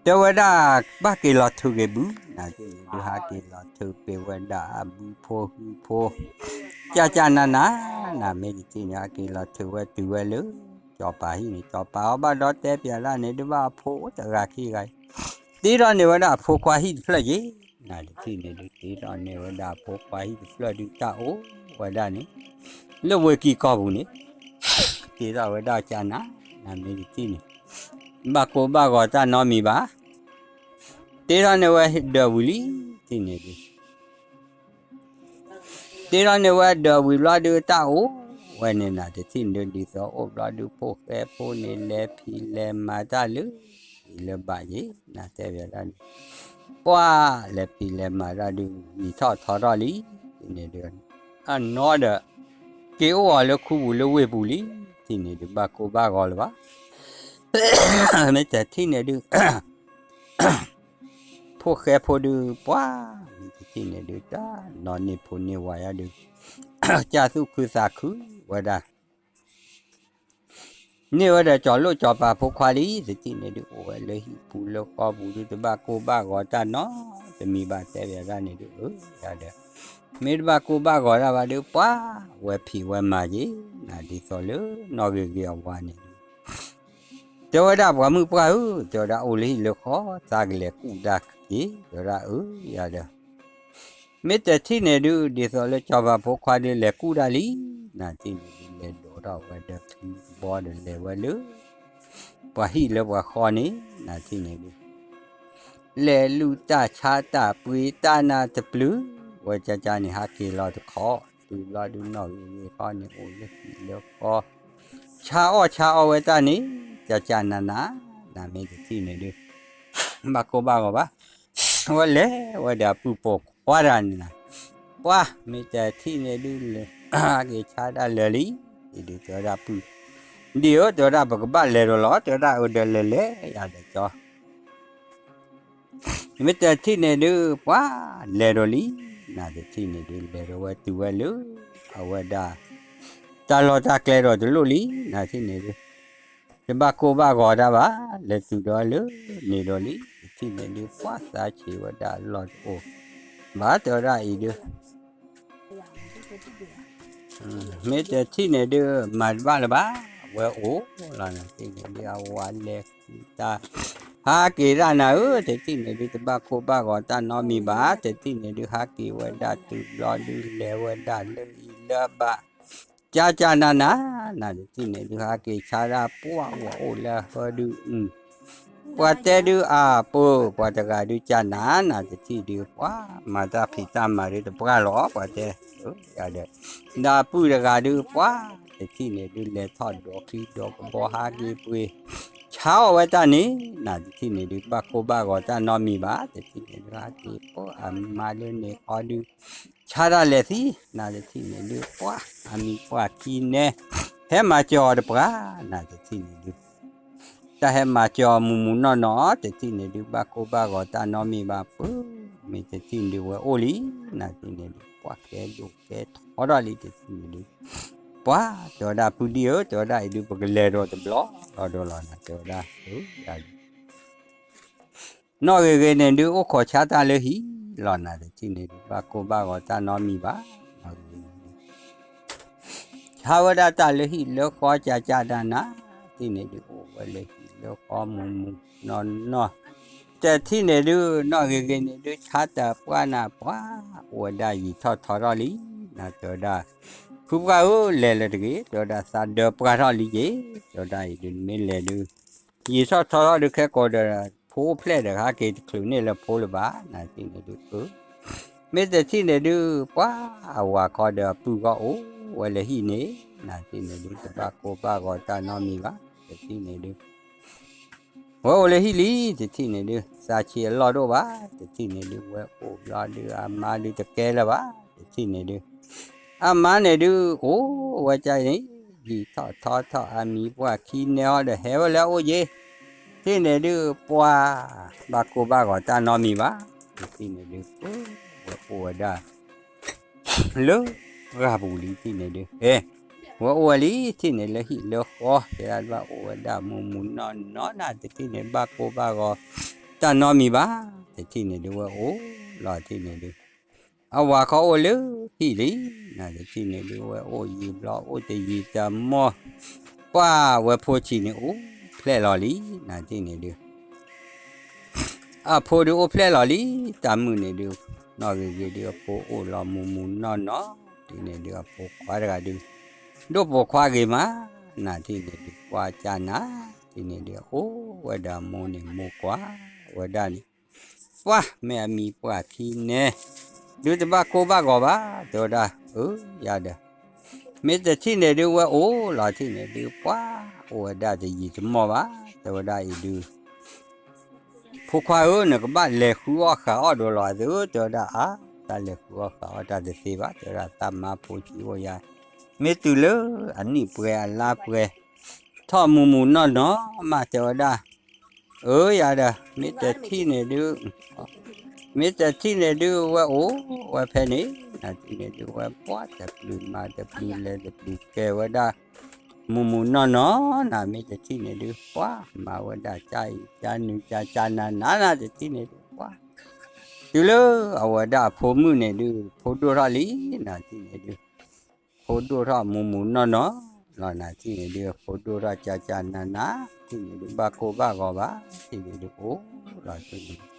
တဲဝဲဒၣ် ဘၣ်က့ၤလီၤထုးက့ၤဘု နတထံၣ်န့ၣ်ဒုး ဟးက့ၤလီၤထုးက့ၤဝဲဒၣ်အဘုဖိဟုဖိ ကၠၢ်ကၠၢ်နးနး နမ့ၢ်တထံၣ်န့ၣ် ဟးက့ၤလီၤထုးဝဲတုၤဝဲလၢ စီၤပၤဟံၣ်န့ၣ် စီၤပၤအီၤဘၣ်ဒီးတဲပျးဒၣ်န့ၣ် ဒုးဘၣ်အဖိအိၣ်တဂၤခံဂၤ တ့ထီၣ်န့ၢ်ဝဲဒၣ်အဖိခွါဟံၣ်တဖျၢၣ်က့ၤ နတထံၣ်န့ၣ်ဒုး တ့ထီၣ်န့ၢ်ဝဲဒၣ်အဖိခွါဟံၣ်တဖျၢၣ်ဒုး တၢ်အိၣ်ဝဲဒၣ်န့ၣ် လၢဝ့ၢ်ကံၢ်ကီၢ်ပူၤန့ၣ် တ့ထီၣ်ဝဲဒၣ်ကၠၢ်နး နမ့ၢ်တထံၣ်န့ၣ် ဘၣ်ကိၢ်ဘၣ်ဂီၤတၢ်နီတမံၤဘၣ် တ့ထီၣ်န့ၢ်ဝဲဒၢးဝံၤလံ, ထံၣ်န့ၣ်ဒုး တ့ထီၣ်န့ၢ်ဝဲဒၢးဝံၤဘျီဒုး တၢ်အိၣ်ဝဲန့ၣ်နၤ တထံၣ်န့ၣ်ဒုး ဒ်သိးအိၣ်ဘျီဒုး ဖိၣ်ဃဲဖိန့ၣ် လဲၤဖံးလဲၤမၤတၢ်လၢ အံၤလၢဘၣ်ယ့ၤ နၤတဲဝဲဒၣ်န့ၣ်, ပှၤလဲၤဖံးလဲၤမၤတၢ်ဒုး ယံာ်ထီၣ်ထီထီၣ်လံ, ထံၣ်န့ၣ်ဒုး အနီၢ်ဒီး က့ၤအိၣ်အီၤလၢခူပူၤလၢဝ့ၢ်ပူၤလံ, ထံၣ်န့ၣ်ဒုး ဘၣ်ကိၢ်ဘၣ်ဂီၤလၢၤဘၣ်, မ့ၢ်တထံၣ်န့ၣ်ဒုး ဖိၣ်ဃဲဖိဒုး ပှၤမ့ၢ်တထံၣ်န့ၣ်ဒုး တၢ်နီၢ်န့ၢ်ဖိန့ၢ်ဝၤယါဒုး ကၢ်သူၣ်ခုသးခုဝဲဒၣ်, န့ၢ်ဝဲဒီးကၠီၤလိၣ်ကၠီၤပၤဖိခွါလံ, တထံၣ်န့ၣ်ဒုး အိၣ်ဝဲလၢဟံၣ်ပူၤလၢဃီပူၤဒုး တဘၣ်ကိၢ်ဘၣ်ဂီၤတၢ်နီတမံၤဘၣ် တဲဝဲဒၣ်န့ၣ်ဒုး အၢ ယၤဒီး မ့ၢ်တဘၣ်ကိၢ်ဘၣ်ဂီၤတၢ်ဘၣ်ဒုး ပှၤဝဲဖံးဝဲမၤက့ၤ နၤဒ်သိးလၢနီၢ်ဂ့ၤဂ့ၤအဝၤန့ၣ်ဒုး တဲဝဲဒၣ်ပှၤမုၣ်ပှၢ်ဧၢ, တဲဝဲဒၣ်အိၣ်လၢဟံၣ်လၢဃီ သးကလဲၤကူၣ်တၢ်က့ၤ, တဲဝဲဒၣ်အၢ ယၤဒီး မ့ၢ်တထံၣ်န့ၣ်ဒုး ဒ်သိးလၢကၠီၤပၤဖိခွါဒုးလဲၤကူၣ်တၢ်လံ, နၤထံၣ်န့ၣ်ဒုး လဲၤဒိးထီၣ်ဝဲဒီးချံဘီဒီးလဲၤဝဲလၢ ပှၤဟံၣ်လၢပှၤဃီန့ၣ် နၤထံၣ်န့ၣ်ဒုး လဲၤလူၤတၢ်ဆါတၢ်ပှ့ၤတၢ်နၤတပျုၤ, ဝဲကၠၢ်ကၠၢ်န့ၣ် ဟးက့ၤလီၤတခီ, တုၤဘျီဒုးနီၢ်ဂ့ၤဂ့ၤဃီန့ၣ် အိၣ်လၢဟံၣ်လၢဃီ, ဆါအီၣ်ဆါအီဝဲတၢ်န့ၣ် ကၠၢ်ကၠၢ်နၤနၤ, နၤမ့ၢ်တထံၣ်န့ၣ်ဒုး ဘၣ်ကိၢ်ဘၣ်ဂီၤဘၣ်, ဝဲလဲၤဝဲဒီးအပုၢ်ပိာ်ခွါတဂၤန့ၣ်နၤ, ပှၤမ့ၢ်တထံၣ်န့ၣ်ဒုးလဲၤ ဟးက့ၤဆါတၢ်လၢာ်လံ, ဒ်ဒုးတဲဝဲဒၣ်ပုၢ်, ဒ်ဧၢ တဲဝဲဒၣ်ပကဘၣ်လဲၤဒီးလီၤ, တဲဝဲဒၣ်အၢဒီးလဲၤလဲၤယၤဒီးကၠီ မ့ၢ်တထံၣ်န့ၣ်ဒုး ပှၤလဲၤဒီးလံ, နၤတထံၣ်န့ၣ်ဒုး လဲၤဒီးဝဲတုၤဝဲလၢ အဝဲဒၣ် တၢ်လီၢ်တၢ်ကျဲဒီးတလိၣ်လံ, နၤတထံၣ်န့ၣ်ဒုး တဘၣ်ကိၢ်ဘၣ်ဂီၤတၢ်ဘၣ်, လဲၤတုၤဒီးလၢန့ၣ်ဒီးလံ, တထံၣ်န့ၣ်ဒုး ပှၤသးဆံးဝဲဒၣ်လီၢ်တအိၣ်ဘၣ်, တဲဝဲဒၣ်အံၤဒုး မ့ၢ်တထံၣ်န့ၣ်ဒုး မၤတဘၣ်လၢၤဘၣ်, ဝဲအိၣ်လီၤနၤတထံၣ်န့ၣ်ဒုး အဝၤလဲၤတၢ် ဟးက့ၤဒၣ်နၤဧၢ, တထံၣ်န့ၣ်ဒုး တဘၣ်ကိၢ်ဘၣ်ဂီၤတၢ်နီတမံၤဘၣ်, တထံၣ်န့ၣ်ဒုး ဟးက့ၤဝဲဒၣ်တုၤဘျီဒုးလဲၤဝဲဒၣ်လၢအံၤလၢဘၣ်, ကၠၢ်ကၠၢ်နၤနၤ, နၤတထံၣ်န့ၣ်ဒုး ဟးက့ၤဆါဒၣ်ပှၤဝဲအိၣ်လၢဟၢဒုး ပှၤတဲဒုးအပၢ် ပှၤတဂၤဒုးကၢ်နၤ နၤတထံၣ်ဒုး ပှၤမၤတၢ်ဖံးတၢ်မၤဒုးတပှၢ်လီၤ ပှၤတဲ, ဒီးအပုၢ်တဂၤဒုး ပှၤတထံၣ်န့ၣ်ဒုး လဲၤထီၣ်ဒိးချံဒီးကဘီဟးက့ၤပှ့ၤ ဆါအီၣ်ဝဲတၢ်န့ၣ် နၤတထံၣ်န့ၣ်ဒုး ဘၣ်ကိၢ်ဘၣ်ဂီၤတၢ်နီတမံၤဘၣ် တထံၣ်န့ၣ်ဒုး ဟးက့ၤပှၤအမါလၢန့ၣ်ဃီဒုး ဆါတၢ်လဲၤသံ နၤတထံၣ်န့ၣ်ဒုး ပှၤအမံၤပှၢ်ခံနဲ ဟဲမၤစၢၤအီၤတပှၢ် နၤတထံၣ်န့ၣ်ဒုး တၢ်ဟဲမၤစၢၤအီၤမုၢ်မုၢ်နီၢ်နီၢ် တထံၣ်န့ၣ်ဒုး ဘၣ်ကိၢ်ဘၣ်ဂီၤတၢ်နီတမံၤဘၣ် ပၢ် မ့ၢ်တထံၣ်န့ၣ်ဒုးဝဲအိၣ်လံ နၤတထံၣ်န့ၣ်ဒုး ပှၤကဲဒိၣ်ကဲထီထီၣ်လံ တထံၣ်န့ၣ်ဒုး ပှၤတဲဝဲဒၣ်ပုၢ်ဒံၣ်ဧၢ တဲဝဲဒၣ်အံၤဒုး ပကလဲၤဒီးတဘျီလီၤဒီးလီၤ နၤတဲဝဲဒၣ် နီၢ်ဂ့ၤဂ့ၤန့ၣ်ဒုး အိၣ်ခိးဆါတၢ်လၢဟံၣ်လီၤ နၤတထံၣ်န့ၣ်ဒုး ဘၣ်ကိၢ်ဘၣ်ဂီၤတၢ်နီတမံၤဘၣ် နီၢ်ဂ့ၤဂ့ၤန့ၣ်ဒုး ဆါဝဲဒၣ်တၢ်လၢဟံၣ်လၢဃီ ကၢ်ကၢ်ဒၣ်နၤ တထံၣ်န့ၣ်ဒုး အိၣ်ဝဲလၢဟံၣ်လၢဃီမုၢ်မုၢ်နီၢ်နီၢ် တထံၣ်န့ၣ်ဒုး နီၢ်ဂ့ၤဂ့ၤန့ၣ်ဒုး ဆါတၢ်ပှၢ်နၤပှၤ အိၣ်ဝဲဒၣ်ယံာ်ထီၣ်ထီထီၣ်လံ နၤတဲဝဲဒၣ် ဖုပှၢ်ဧၢ လဲၤလၢတဂ့ၤ တဲဝဲဒၣ်သးဒၢပှၢ်ထီၣ်လံက့ၤ တဲဝဲဒၣ်အံၤဒုး နမ့ၢ်လဲၤဒုး ယံာ်ထီၣ်ထီထီၣ်ဒုး ခဲကိာ်ဒီး ဖိအိၣ်ဖျဲၣ်ဒီး ဟးက့ၤတချုးန့ၢ်လၢဖိလၢၤဘၣ် နၤတထံၣ်န့ၣ်ဒုး အၢ မ့ၢ်တထံၣ်န့ၣ်ဒုး ပှၤအဝၤခီဒီးအပုၢ်ဂီၢ်အိၣ်ဝဲလၢဟံၣ်န့ၣ် နၤတထံၣ်န့ၣ်ဒုး တဘၣ်ကိၢ်ဘၣ်ဂီၤတၢ်နီတမံၤဘၣ် တထံၣ်န့ၣ်ဒုး ဝဲအိၣ်လၢဟံၣ်လံ တထံၣ်န့ၣ်ဒုး သးဆံးအလီၢ်တအိၣ်ဘၣ် တထံၣ်န့ၣ်ဒုး ဝဲအိၣ်ဘျီဒုး အမါဒုးတကဲလၢၤဘၣ် တထံၣ်န့ၣ်ဒုး အမါန့ၣ်ဒုး အိၣ်ဝဲကၢ်န့ၣ် ယံာ်ထီၣ်ထီထီၣ် အမံၤပှၢ်ခံနဲအီၤဒီး ဟဲဝဲလၢအအိၣ်ယ့ၤ တထံၣ်န့ၣ်ဒုး ပှၤ ဘၣ်ကိၢ်ဘၣ်ဂီၤတၢ်နီတမံၤဘၣ် တထံၣ်န့ၣ်ဒုး ဝဲအိၣ်ဝဲဒၣ် လၢ ပှၢ်ပူၤလံ တထံၣ်န့ၣ်ဒုး ဟဲ ဝဲအိၣ်ဝဲလံ တထံၣ်န့ၣ်လၢဟံၣ်လၢဃီ တဲဒၣ်ဘၣ်အိၣ်ဝဲဒၣ်မုၢ်မုၢ်နီၢ်နီၢ် နၤတထံၣ်န့ၣ် ဘၣ်ကိၢ်ဘၣ်ဂီၤ တၢ်နီတမံၤဘၣ် တထံၣ်န့ၣ်ဒုး ဝဲအိၣ်လီၤ တထံၣ်န့ၣ်ဒုး အဝၤခီအိၣ်လၢဟံၣ်လံ နၤတထံၣ်န့ၣ်ဒုး ဝဲအိၣ်ယံာ်ဘျီ အိၣ်တယံာ်တမီၢ် ပှၤဝဲဖိဆံးန့ၣ်အိၣ်ဖျဲၣ်လီၤလံ နၤတထံၣ်န့ၣ်ဒုး အဖိဒုးအိၣ်ဖျဲၣ်လီၤလံ တၢ်မုၢ်န့ၣ်ဒုး နီၢ်ဂ့ၤဂ့ၤဒုးအဖိအိၣ်လီၤမုၢ်မုၢ်နီၢ်နီၢ် တထံၣ်န့ၣ်ဒုးအဖိခွါတဂၤဒုး ဒိၣ်ပိာ်ခွါဂ့ၤမး နၤတထံၣ်န့ၣ်ဒုး ကွၢ်ကၢ်နၤ တထံၣ်န့ၣ်ဒုး အိၣ်ဝဲဒၣ်မိၢ်န့ၣ်မိၢ်ကွၢ်ဝဲဒၣ်န့ၣ် ပှၢ်မ့ၢ်အမံၤပှၢ်ခံန့ၣ် ဒုးတဘၣ်ကိၢ်ဘၣ်ဂီၤဘၣ် တဲဝဲဒၣ်, အၢ ယၤဒီး မ့ၢ်တထံၣ်န့ၣ်ဒုးဝဲအိၣ်လီၤထံၣ်န့ၣ်ဒုး ပှၢ် အိၣ်ဝဲဒၣ်တယံာ်တမီၢ်ဘၣ် တဲဝဲဒၣ်အံၤဒုး ဖိခွါဧၢ နကဘၣ်လဲၤဃုအီၣ်ဃာ်အီၣ်ဒီးလီၤသ့ဧၢ တဲဝဲဒၣ်, အါ တၢ်လဲၤဃုအီၣ်ဃာ်အီၣ်တၢ်တသ့ဘၣ် တဲဝဲဒၣ်, သးမါဖိဆံးအိၣ်ယၤ, မ့ၢ်တုၤလၢအနံၣ်ပှဲၤအလါပှဲၤ ထီၣ်မူးမူးနီၢ်နီၢ်မး တဲဝဲဒၣ်, အၢ ယၤဒီး မ့ၢ်တထံၣ်န့ၣ်ဒုး မ့ၢ်တထံၣ်န့ၣ်ဒုး ဝဲအိၣ်ဝဲဖဲန့ၣ် နထံၣ်န့ၣ်ဒုး ဝဲပှၢ်တပျုၤမၤတပျုၤလဲၤတပျုၤကဲဝဲဒၣ် မူးမူးနီၢ်နီၢ် နမ့ၢ်တထံၣ်န့ၣ်ဒုး ပှၢ်မၤဝဲဒၣ်ကၢ်အံၤကၢ်နုၤကၢ်ကၢ်နၤနၤ နတထံၣ်န့ၣ်ဒုး ပှၢ် တုၤလၢအဝဲဒၣ်အဖိမုၣ်န့ၣ်ဒုး ဖိဒိၣ်ထီၣ်လံ နထံၣ်န့ၣ်ဒုး ဖိဒိၣ်ထီၣ်မူးမူးနီၢ်နီၢ်လီၤ နထံၣ်န့ၣ်ဒုး ဖိဒိၣ်ထီၣ်ကၢ်ကၢ်နၤနၤ ထံၣ်န့ၣ်ဒုး ဘၣ်ကိၢ်ဘၣ်ဂီၤဘၣ် ထံၣ်န့ၣ်ဒုး အိၣ်လီၤထံၣ်န့ၣ်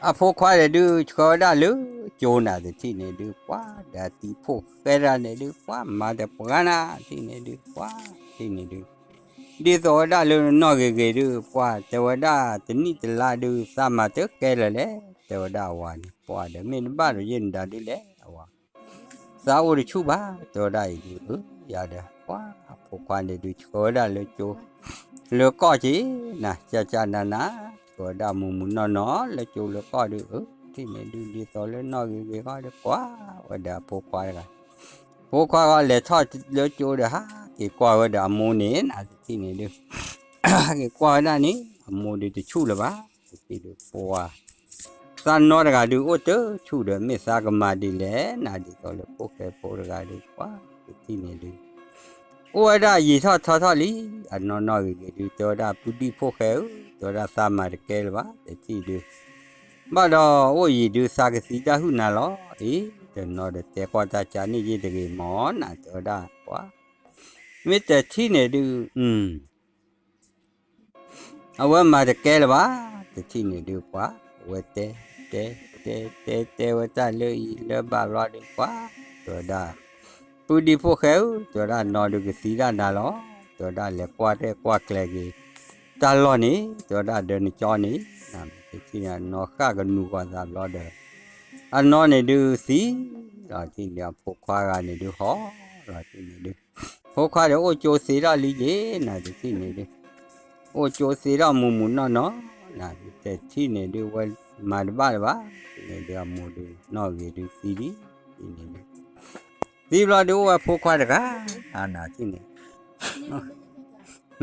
အဖိခွါန့ၣ်ဒုး ဆှၢဝဲဒၣ်လၢကၠိနၤ တထံၣ်န့ၣ်ဒုး ပှၢ်ဒီးအတံၤဖိၣ်ဃဲတဂၤန့ၣ်ဒုး ပှၢ်မၤတပှၢ်နၤ ထံၣ်န့ၣ်ဒုး ပှၢ် ထံၣ်န့ၣ်ဒုး ဒ်သိးဝဲဒၣ်လၢနီၢ်ဂ့ၤဂ့ၤဒုး ပှၢ်တဲဝဲဒၣ် တနံၣ်တလါဒုး သးမၤတကဲလၢၤလဲၣ် တဲဝဲဒၣ်အဝၤန့ၣ် ပှၢ်ဒီး မ့ၢ်နဘၣ်ဒီးယဲၢ်နဒါဒုးလဲၣ် အဝၤ သးအိၣ်တဆူၣ်ဘၣ် တဲဝဲဒၣ်အံၤဒုး အၢ ယၤဒီး ပှၢ်အဖိခွါန့ၣ်ဒုး ဆှၢဝဲဒၣ်လၢကၠိ လၢကီၢ်က့ၤနၤ ကၢ်ကၢ်နၤနၤ ဆှၢဝဲဒၣ်မူးမူးနီၢ်နီၢ်လၢကၠိလၢကီၢ်ဒုး အၢ ထံၣ်န့ၣ်ဒုး ဒ်သိးလၢနီၢ်ဂ့ၤဂ့ၤဃီဒီး ကွၢ်ဝဲဒီးအဖိခွါတဂၤ ဖိခွါဂီၢ်လဲၤထီၣ်လၢကၠိဒီး ဟးက့ၤကွၢ်ဝဲဒီးအမိၢ်န့ၣ် နတထံၣ်န့ၣ်ဒုး ဟးက့ၤကွၢ်ဝဲဒၣ်န့ၣ် အမိၢ်ဒုးတဆူၣ်လၢၤဘၣ် တထံၣ်ဒုး ပှၢ် သးနီတဂၤဒုး အိၣ်တဆူၣ်ဒီး မ့ၢ်သးကမၤဒ်လဲၣ် နဒ်သိးလၢဖိၣ်ဃဲဖိတဂၤဒုး ပှၢ် တထံၣ်န့ၣ်ဒုး အိၣ်ဝဲဒၣ်ယံာ်ထီၣ်ထီထီၣ်လံ အနီၢ်နီၢ်ဂ့ၤဂ့ၤဒုး တဲဝဲဒၣ် ပုၢ်ဒံၣ်ဖိၣ်ဃဲဧၢ တဲဝဲဒၣ်သးမၤတကဲလၢၤဘၣ် တထံၣ်ဒုး ဘၣ်ဒီးအိၣ်ယံာ်ဒုး သးကသံတၢ်ဟုၣ်နၤလီၤ အ့ တနီၤဒီးတဲကွၢ်တၢ်ကါန့ၣ်ယ့ၢ်တဂ့ၤမၢ် နတဲဝဲဒၣ် ပှၢ် မ့ၢ်တထံၣ်န့ၣ်ဒုး အဝဲမၤတကဲလၢၤဘၣ် တထံၣ်န့ၣ်ဒုး ပှၢ် အဝဲတဲ တဲ တဲ တဲ တဲဝဲတၢ်လၢအံၤလၢဘၣ်ဘျီဒုး ပှၢ် တဲဝဲဒၣ် ပုၢ်ဒံၣ်ဖိၣ်ဃဲဧၢ တဲဝဲဒၣ် နီၢ်ဒုးကသံဒၣ်နၤလီၤ တဲဝဲဒၣ် လဲၤကွၢ်ရဲၣ်ကွၢ်ကျဲၤက့ၤ တၢ်လီၢ်န့ၣ် တဲဝဲဒၣ် ဒီးနကၠီန့ၣ် တထံၣ်န့ၣ် အနီၢ်ဃၣ်ကနူၤဂီၤသးဘျီဒီး အနီၢ်န့ၣ်ဒုးသံ လီၤတံၢ်န့ၣ် အဖိခွါဂၤန့ၣ်ဒုးဟီ လီၤတံၢ်န့ၣ်ဒုး ဖိခွါဒီးအိၣ်ကၠိသ့ထီၣ်လံယ့ၢ် နတထံၣ်န့ၣ်ဒုး အိၣ်ကၠိသ့ထီၣ်မူးမူးနီၢ်နီၢ် နတထံၣ်န့ၣ်ဒုး ဝဲမၤတဘၣ်လၢၤဘၣ် န့ၣ်ဒုး အမိၢ်ဒုးနီၢ်ဂ့ၤဒုးသံလံ တထံၣ်န့ၣ်ဒုး သံဘျီဒုးအိၣ်ဝဲဖိခွါတဂၤ နတထံၣ်န့ၣ်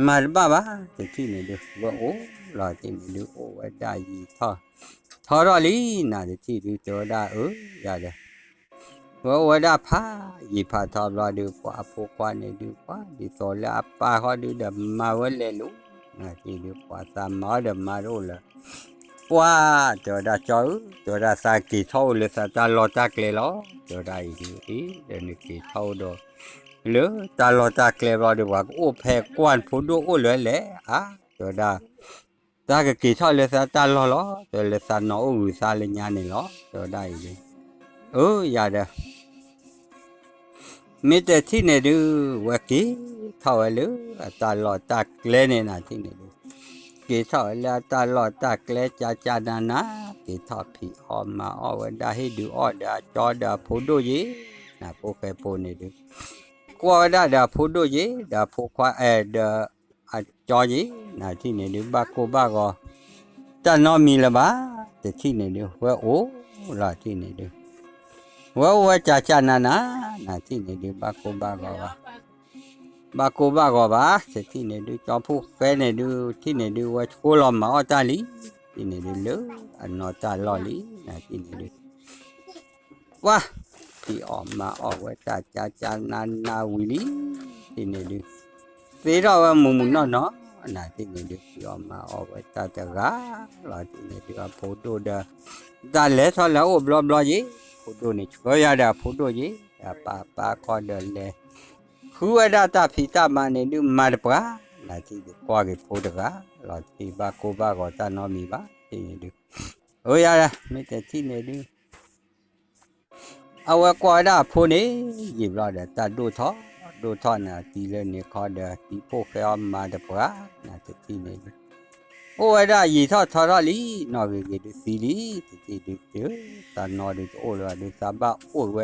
မၤတဘၣ်ဘၣ် တထံၣ်န့ၣ်ဒုး ဝဲအိၣ်လီၤတံၢ်န့ၣ်ဒုး အိၣ်ဝဲဒၣ်ယံာ်ထီၣ် ထီထီၣ်လံ နတထံၣ်ဒုး တဲဝဲဒၣ် အၢ ယၤဒီး ဝဲအိၣ်ဝဲဒၣ်ဖးယံာ်ဖးထီဘျီဒုး ပှၢ်အဖိခွါန့ၣ်ဒုး ပှၢ်ဒ်သိးလၢအပၢ်ဃီဒုးဒီး မၤဝဲလဲၤလိၤ နတထံၣ်ဒုး ပှၢ်သးမၤအီၣ်ဒီးမၤတအိၣ်လၢၤ ပှၢ် တဲဝဲဒၣ် ကၠီဧၢ တဲဝဲဒၣ် သးက့ၤထီၣ်အိၣ်လၢသးတၢ်လီၢ်တၢ်ကျဲလီၤ တဲဝဲဒၣ်အံၤဒုး အ့ ဒီးနက့ၤထီၣ်အိၣ်ဒီး လၢတၢ်လီၢ်တၢ်ကျဲဘျီဒီး ပှၤကအိၣ်ဖဲကွၢ်နဖိဒိၣ်အိၣ်လၢလဲၣ် အါ တဲဝဲဒၣ် တၢ်ကက့ၤထီၣ်လၢသးတၢ်လီၢ်လီၤ တဲလၢသးနီၢ်အိၣ်ဂုၤသးလၢညါန့ၣ်လီၤ တဲဝဲဒၣ်အံၤဒုး အၢ ယၤဒီး မ့ၢ်တထံၣ်န့ၣ်ဒုး ဝဲက့ၤထီၣ်ဝဲလၢအတၢ်လီၢ်တၢ်ကျဲန့ၣ် နတထံၣ်န့ၣ်ဒုး က့ၤထီၣ်ဝဲလၢအတၢ်လီၢ်တၢ်ကျဲ ကၢ်ကၢ်နၤနၤ က့ၤထီၣ်ဖံးအီၣ်မၤအီၣ်ဝဲဒၣ် ဟ့ၣ်ဒုးအီၣ်ဒီးအကၠီဒီးအဖိဒိၣ်ယ့ၢ် နဖိၣ်ဃဲဖိန့ၣ်ဒုး ကွၢ်ဝဲဒၣ်ဒီးအဖိဒိၣ်ယ့ၢ် ဒီးအဖိခွါအဲၣ်ဒီး အကၠီယ့ၢ် နတထံၣ်န့ၣ်ဒုး ဘၣ်ကိၢ်ဘၣ်ဂီၤ တၢ်နီတမံၤလၢၤဘၣ် တထံၣ်န့ၣ်ဒုး ဝဲအိၣ်လီၤတံၢ်န့ၣ်ဒုး ဝဲအိၣ်ဝဲကၢ်ကၢ်နၤနၤ နတထံၣ်န့ၣ်ဒုး ဘၣ်ကိၢ်ဘၣ်ဂီၤဘၣ် ဘၣ်ကိၢ်ဘၣ်ဂီၤဘၣ် တထံၣ်န့ၣ်ဒုး ကၠီဖိၣ်ဃဲန့ၣ်ဒုး ထံၣ်န့ၣ်ဒုး ဝဲဆှိလီၤမၤအီၣ်တၢ်လံ တထံၣ်န့ၣ်ဒုး လၢအနီၢ်တၢ်လီၢ်လံ နတထံၣ်န့ၣ်ဒုး ပှၢ် ဖံးအီၣ်မၤအီၣ်ဝဲတၢ်ကၢ်ကၢ်နၤနၤဝံၤလံ တထံၣ်န့ၣ်ဒုး သ့ထီၣ်ဝဲမုၢ်မုၢ်နီၢ်နီၢ် နတထံၣ်န့ၣ်ဒုး ဖံးအီၣ်မၤအီၣ်ဝဲတၢ်တဂၤလီၤ တထံၣ်န့ၣ်ဒုး အဖိဒိၣ်ဒီး တၢ်လဲၤထီၣ်လဲၤအိၣ်ဘျီဘျီယ့ၢ် အဖိဒိၣ်န့ၣ် ဆှၢယၤဒီးအဖိဒိၣ်ယ့ၢ် အပၢ်ပၢ်ခီဒီးလဲၤ ဃုဝဲဒၣ်တၢ်ဖံးတၢ်မၤန့ၣ်ဒုး မၤတပှၢ် နတထံၣ်ဒုး ကွၢ်က့ၤဖိတဂၤလီၤ တထံၣ်ဘၣ်ကိၢ်ဘၣ်ဂီၤတၢ်နီတမံၤဘၣ် တထံၣ်န့ၣ်ဒုး အၢ ယၤဒီး မ့ၢ်တထံၣ်န့ၣ်ဒုး အဝဲကွၢ်ဝဲဒၣ်အဖိန့ၣ် ယံာ်ဘျီဒီး တၢ်ဒိၣ်ထီၣ် ဒိၣ်ထီၣ်န့ၣ် အတံၤလၢန့ၣ်ခီဒီး တံၤဖိၣ်ဃဲအီၤမၤတပှၢ် နတထံၣ်န့ၣ်ဒုး အိၣ်ဝဲဒၣ်ယံာ်ထီၣ်ထီထီၣ်လံ, နီၣ်ဂ့ၤဂ့ၤဒုးသံလံ, တထံၣ်ဒုး သးနီၢ်ဒုးတအိၣ်လၢၤဘၣ်ဒုး သးဘၣ်အိၣ်ဝဲ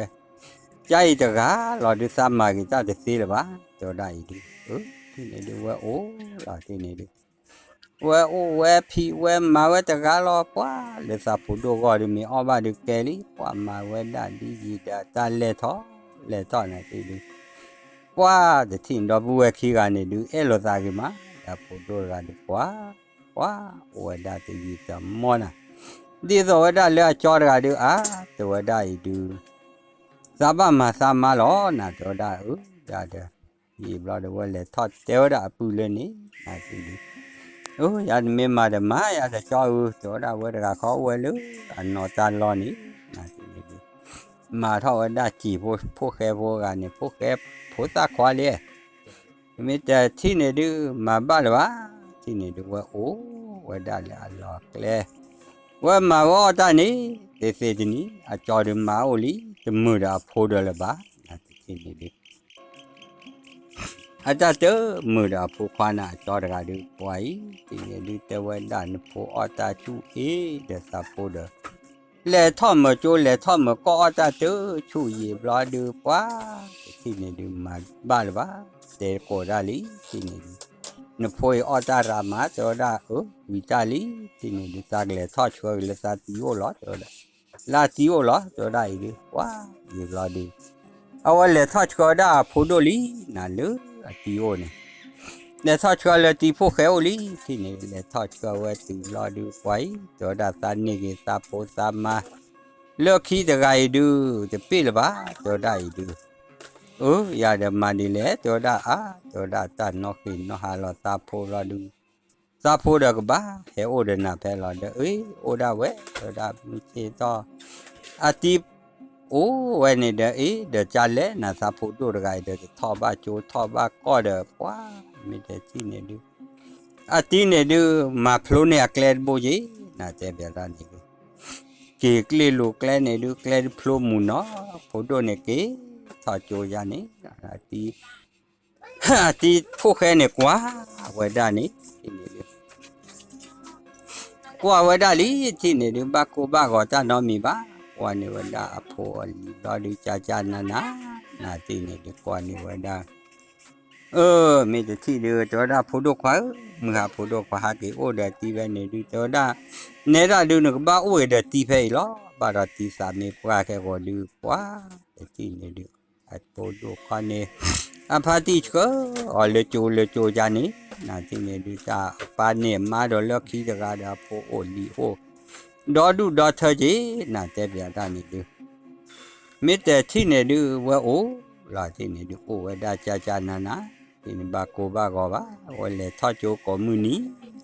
ကါအံၤတဂၤလီၤဒုး သးမၤဂ့ၤတၢ်တသ့လၢၤဘၣ်, တဲဝဲဒၣ်အံၤဒုး, အၢ ထံၣ်န့ၣ်ဒုးဝဲအိၣ်လီၤ ထံၣ်န့ၣ်ဒုး ဝဲအိၣ်ဝဲဖံးဝဲမၤဝဲတဂၤလီၤ ပှၤလၢသးဖိဒိၣ်ဂီၢ်ဒုး မ့ၢ်အီၣ်ဘၣ်ဒုးကဲလံ, ပှၤမၤဝဲဒၣ်ဒ်ယံာ်ဒီးတၢ်လဲၤထီၣ် လဲၤထီၣ်န့ၣ်ဒုး ပှၤတထံၣ်ဒီပုၢ်ဝဲၢ်ခံဂၤန့ၣ်ဒုး အဲၣ်လိာ်သးဂ့ၤမး, ဒီးဖိဒိၣ်တဂၤဒုး ပှၤ ပှၤအိၣ်ဝဲဒၣ်တယံာ်တမီၢ်နၤ, ဒ်သိးဝဲဒၣ်လၢအကၠီတဂၤဒုး အါ တဲဝဲဒၣ်အံၤဒုး သးဘၣ်မၤသးမါလီၤနၤ တဲဝဲဒၣ်အၢ ဒၣ်ဒီး ယံာ်ဘျီဒီးဝဲလဲၤထီၣ်တဲဝဲဒၣ်အပုၢ်လၢန့ၣ် နၤသ့ၣ်ဒုး, အၢ ယၤတမ့ၢ်မၤဒီးမၤယၤဒီးကၠီဧၢ တဲဝဲဒၣ်ဝဲတဂၤခီအိၣ်ဝဲလၢအနီၢ်တၢ်လီၢ်န့ၣ် နၤသ့ၣ်န့ၣ်ဒုး မၤထီၣ်ဝဲဒၣ်စံာ်ဖိ ဖိၣ်ဃဲဖိဂၤန့ၣ် ဖိၣ်ဃဲဖိသၣ်ခွါလံ မ့ၢ်တထံၣ်န့ၣ်ဒုး မၤဘၣ်လၢၤဘၣ်, ထံၣ်န့ၣ်ဒုးဝဲအိၣ်ဝဲဒၣ်လၢအလီၢ်ကျဲ, ဝဲမၤဝဲအီၣ်တၢ်န့ၣ် သ့သ့တနံၤ အကၠီဒုးမၤအိၣ်လံ တမုာ်ဒီးအဖိဒီးလၢၤဘၣ်, နၤတထံၣ်န့ၣ်ဒုး အတၢ်တမုာ်ဒီးအဖိခွါန့ၣ် အကၠီတဂၤဒုး ပှၤအံၤ ထံၣ်န့ၣ်ဒုး တဲဝဲဒၣ်နဖိအီၣ်တၢ်ဆူၣ်အ့ ဒီးသးဖိဒီး လဲၤထီၣ်မၢကၠိ လဲၤထီၣ်မၢကီၢ်အီၣ်တၢ်တဆူၣ်ယံာ်ဘျီဒုး ပှၤ တထံၣ်န့ၣ်ဒုး မၤဘၣ်လၢၤဘၣ်, တဲကိးဒၣ်လံ ထံၣ်န့ၣ်ဒုး နဖိအံၤအီၣ်တၢ်ရၤမး တဲဝဲဒၣ်အၢ ဝံၤတၢ်လံ ထံၣ်န့ၣ်ဒုး သးကလဲၤထီၣ်ဆှၢက့ၤလၢသးသံအိၣ်လီၤ တဲဝဲဒၣ်, လၢအသံအိၣ်လီၤ တဲဝဲဒၣ်အံၤဒုး ပှၤ ယံာ်ဘျီဒုး အဝဲလဲၤထီၣ်ဆှၢဝဲဒၣ်အဖိဒိၣ်လံ နၤလၢအသံအိၣ်န့ၣ် လဲၤထီၣ်ဆှၢလၢတံၤဖိၣ်ဃဲအိၣ်လံ ထံၣ်န့ၣ် လဲၤထီၣ်ဆှၢဝဲတုၤဘျီဒုး ပှၤအံၤ တဲဝဲဒၣ်သးန့ၢ်က့ၤသးဖိသးမါ လၢခံတဂၤအံၤဒုး တပ့ၢ်လၢၤဘၣ် တဲဝဲဒၣ်အံၤဒုး အၢ ယၤဒီးမၤဒ်လဲၣ် တဲဝဲဒၣ်အါ တဲဝဲဒၣ်တၢ်နီၣ်ဃ့ၢ်နီၣ်ဟးလီၤသးဖိဘျီဒုး သးဖိဒီးကဘၣ်ဟဲအိၣ်ဒီးနၤဖဲလီၤဒီး အ့ အိၣ်ဒၣ်ဝဲ တဲဝဲဒၣ်မုၢ်ဆ့ၣ်ထီၣ် အတံၤ အိၣ်ဝဲန့ၣ်ဒီး အ့ ဒီးကလဲၣ်နၤသးဖိဒိၣ်တဂၤအံၤဒီး တထီၣ်ဘၣ်ကၠိထီၣ်ဘၣ်ကီၢ်ဒီး ပှၤ မ့ၢ်တထံၣ်န့ၣ်ဒုး အတံၤန့ၣ်ဒုး မၤဖျိန့ၢ်အကျဲတဘိက့ၤ နၤတဲပျးတၢ်န့ၣ်ဒုး က့ၤကျ့ၣ်လိာ်ကျဲန့ၣ်ဒုး ကျဲတဖျိမုၢ်နီၤ ဖိဒိၣ်န့ၣ်က့ၤထီၣ်ကၠိယါန့ၣ် အတံၤ အတံၤဖိၣ်ဃဲန့ၣ်ကွၢ်ဝဲဒၣ်န့ၣ် ထံၣ်န့ၣ်ဒုး ကွၢ်ဝဲဒၣ်လံ ထံၣ်န့ၣ်ဒုး ဘၣ်ကိၢ်ဘၣ်ဂီၤတၢ်နီတမံၤဘၣ် ကွၢ်န့ၢ်ဝဲဒၣ်အဖိအလံၤဘျီဒုး ကၠါကၠါနးနး နၤထံၣ်န့ၣ်ဒုး ကွၢ်န့ၢ်ဝဲဒၣ် အၢ မ့ၢ်တထံၣ်ဒုး တဲဝဲဒၣ်ဖိဒိၣ်ခွါဧၢ မုၢ်ဟါဖိဒိၣ်ခွါဟးက့ၤအိၣ်ဒီးတံၤဖဲန့ၣ်ဒုး တဲဝဲဒၣ် နဲဒၣ်ဒုး နကဘၣ်အိၣ်က့ၤဒီးတံၤဖဲအံၤလီၤ ဘၣ်ဒီးတံၤသးမ့ၢ်ပှၢ်ခဲဂီၤဒုး ပှၤ တထံၣ်န့ၣ်ဒုး အဖိဒိၣ်ခွါန့ၣ် အဖါတံၢ်ဆှၢအီၤလၢကၠိလၢကၠိယါန့ၣ် နၤထံၣ်န့ၣ်ဒုး တၢ်အပၢ်န့ၢ်အမါဒီးလၢခံတဂၤဒီးအဖိအိၣ်လံၤအိၣ် ဒီဒူၣ်ဒီထၢက့ၤ နၤတဲပျးတၢ်န့ၣ်ဒုး မ့ၢ်တထံၣ်န့ၣ်ဒုး ဝဲအိၣ်လီၤထံၣ်န့ၣ်ဒုး အိၣ်ဝဲဒၣ်ကၠါကၠါနးနး ထံၣ်န့ၣ်ဘၣ်ကိၢ်ဘၣ်ဂီၤဘၣ် အဝဲလဲၤထီၣ်ကၠိကိးမုၢ်နံၤ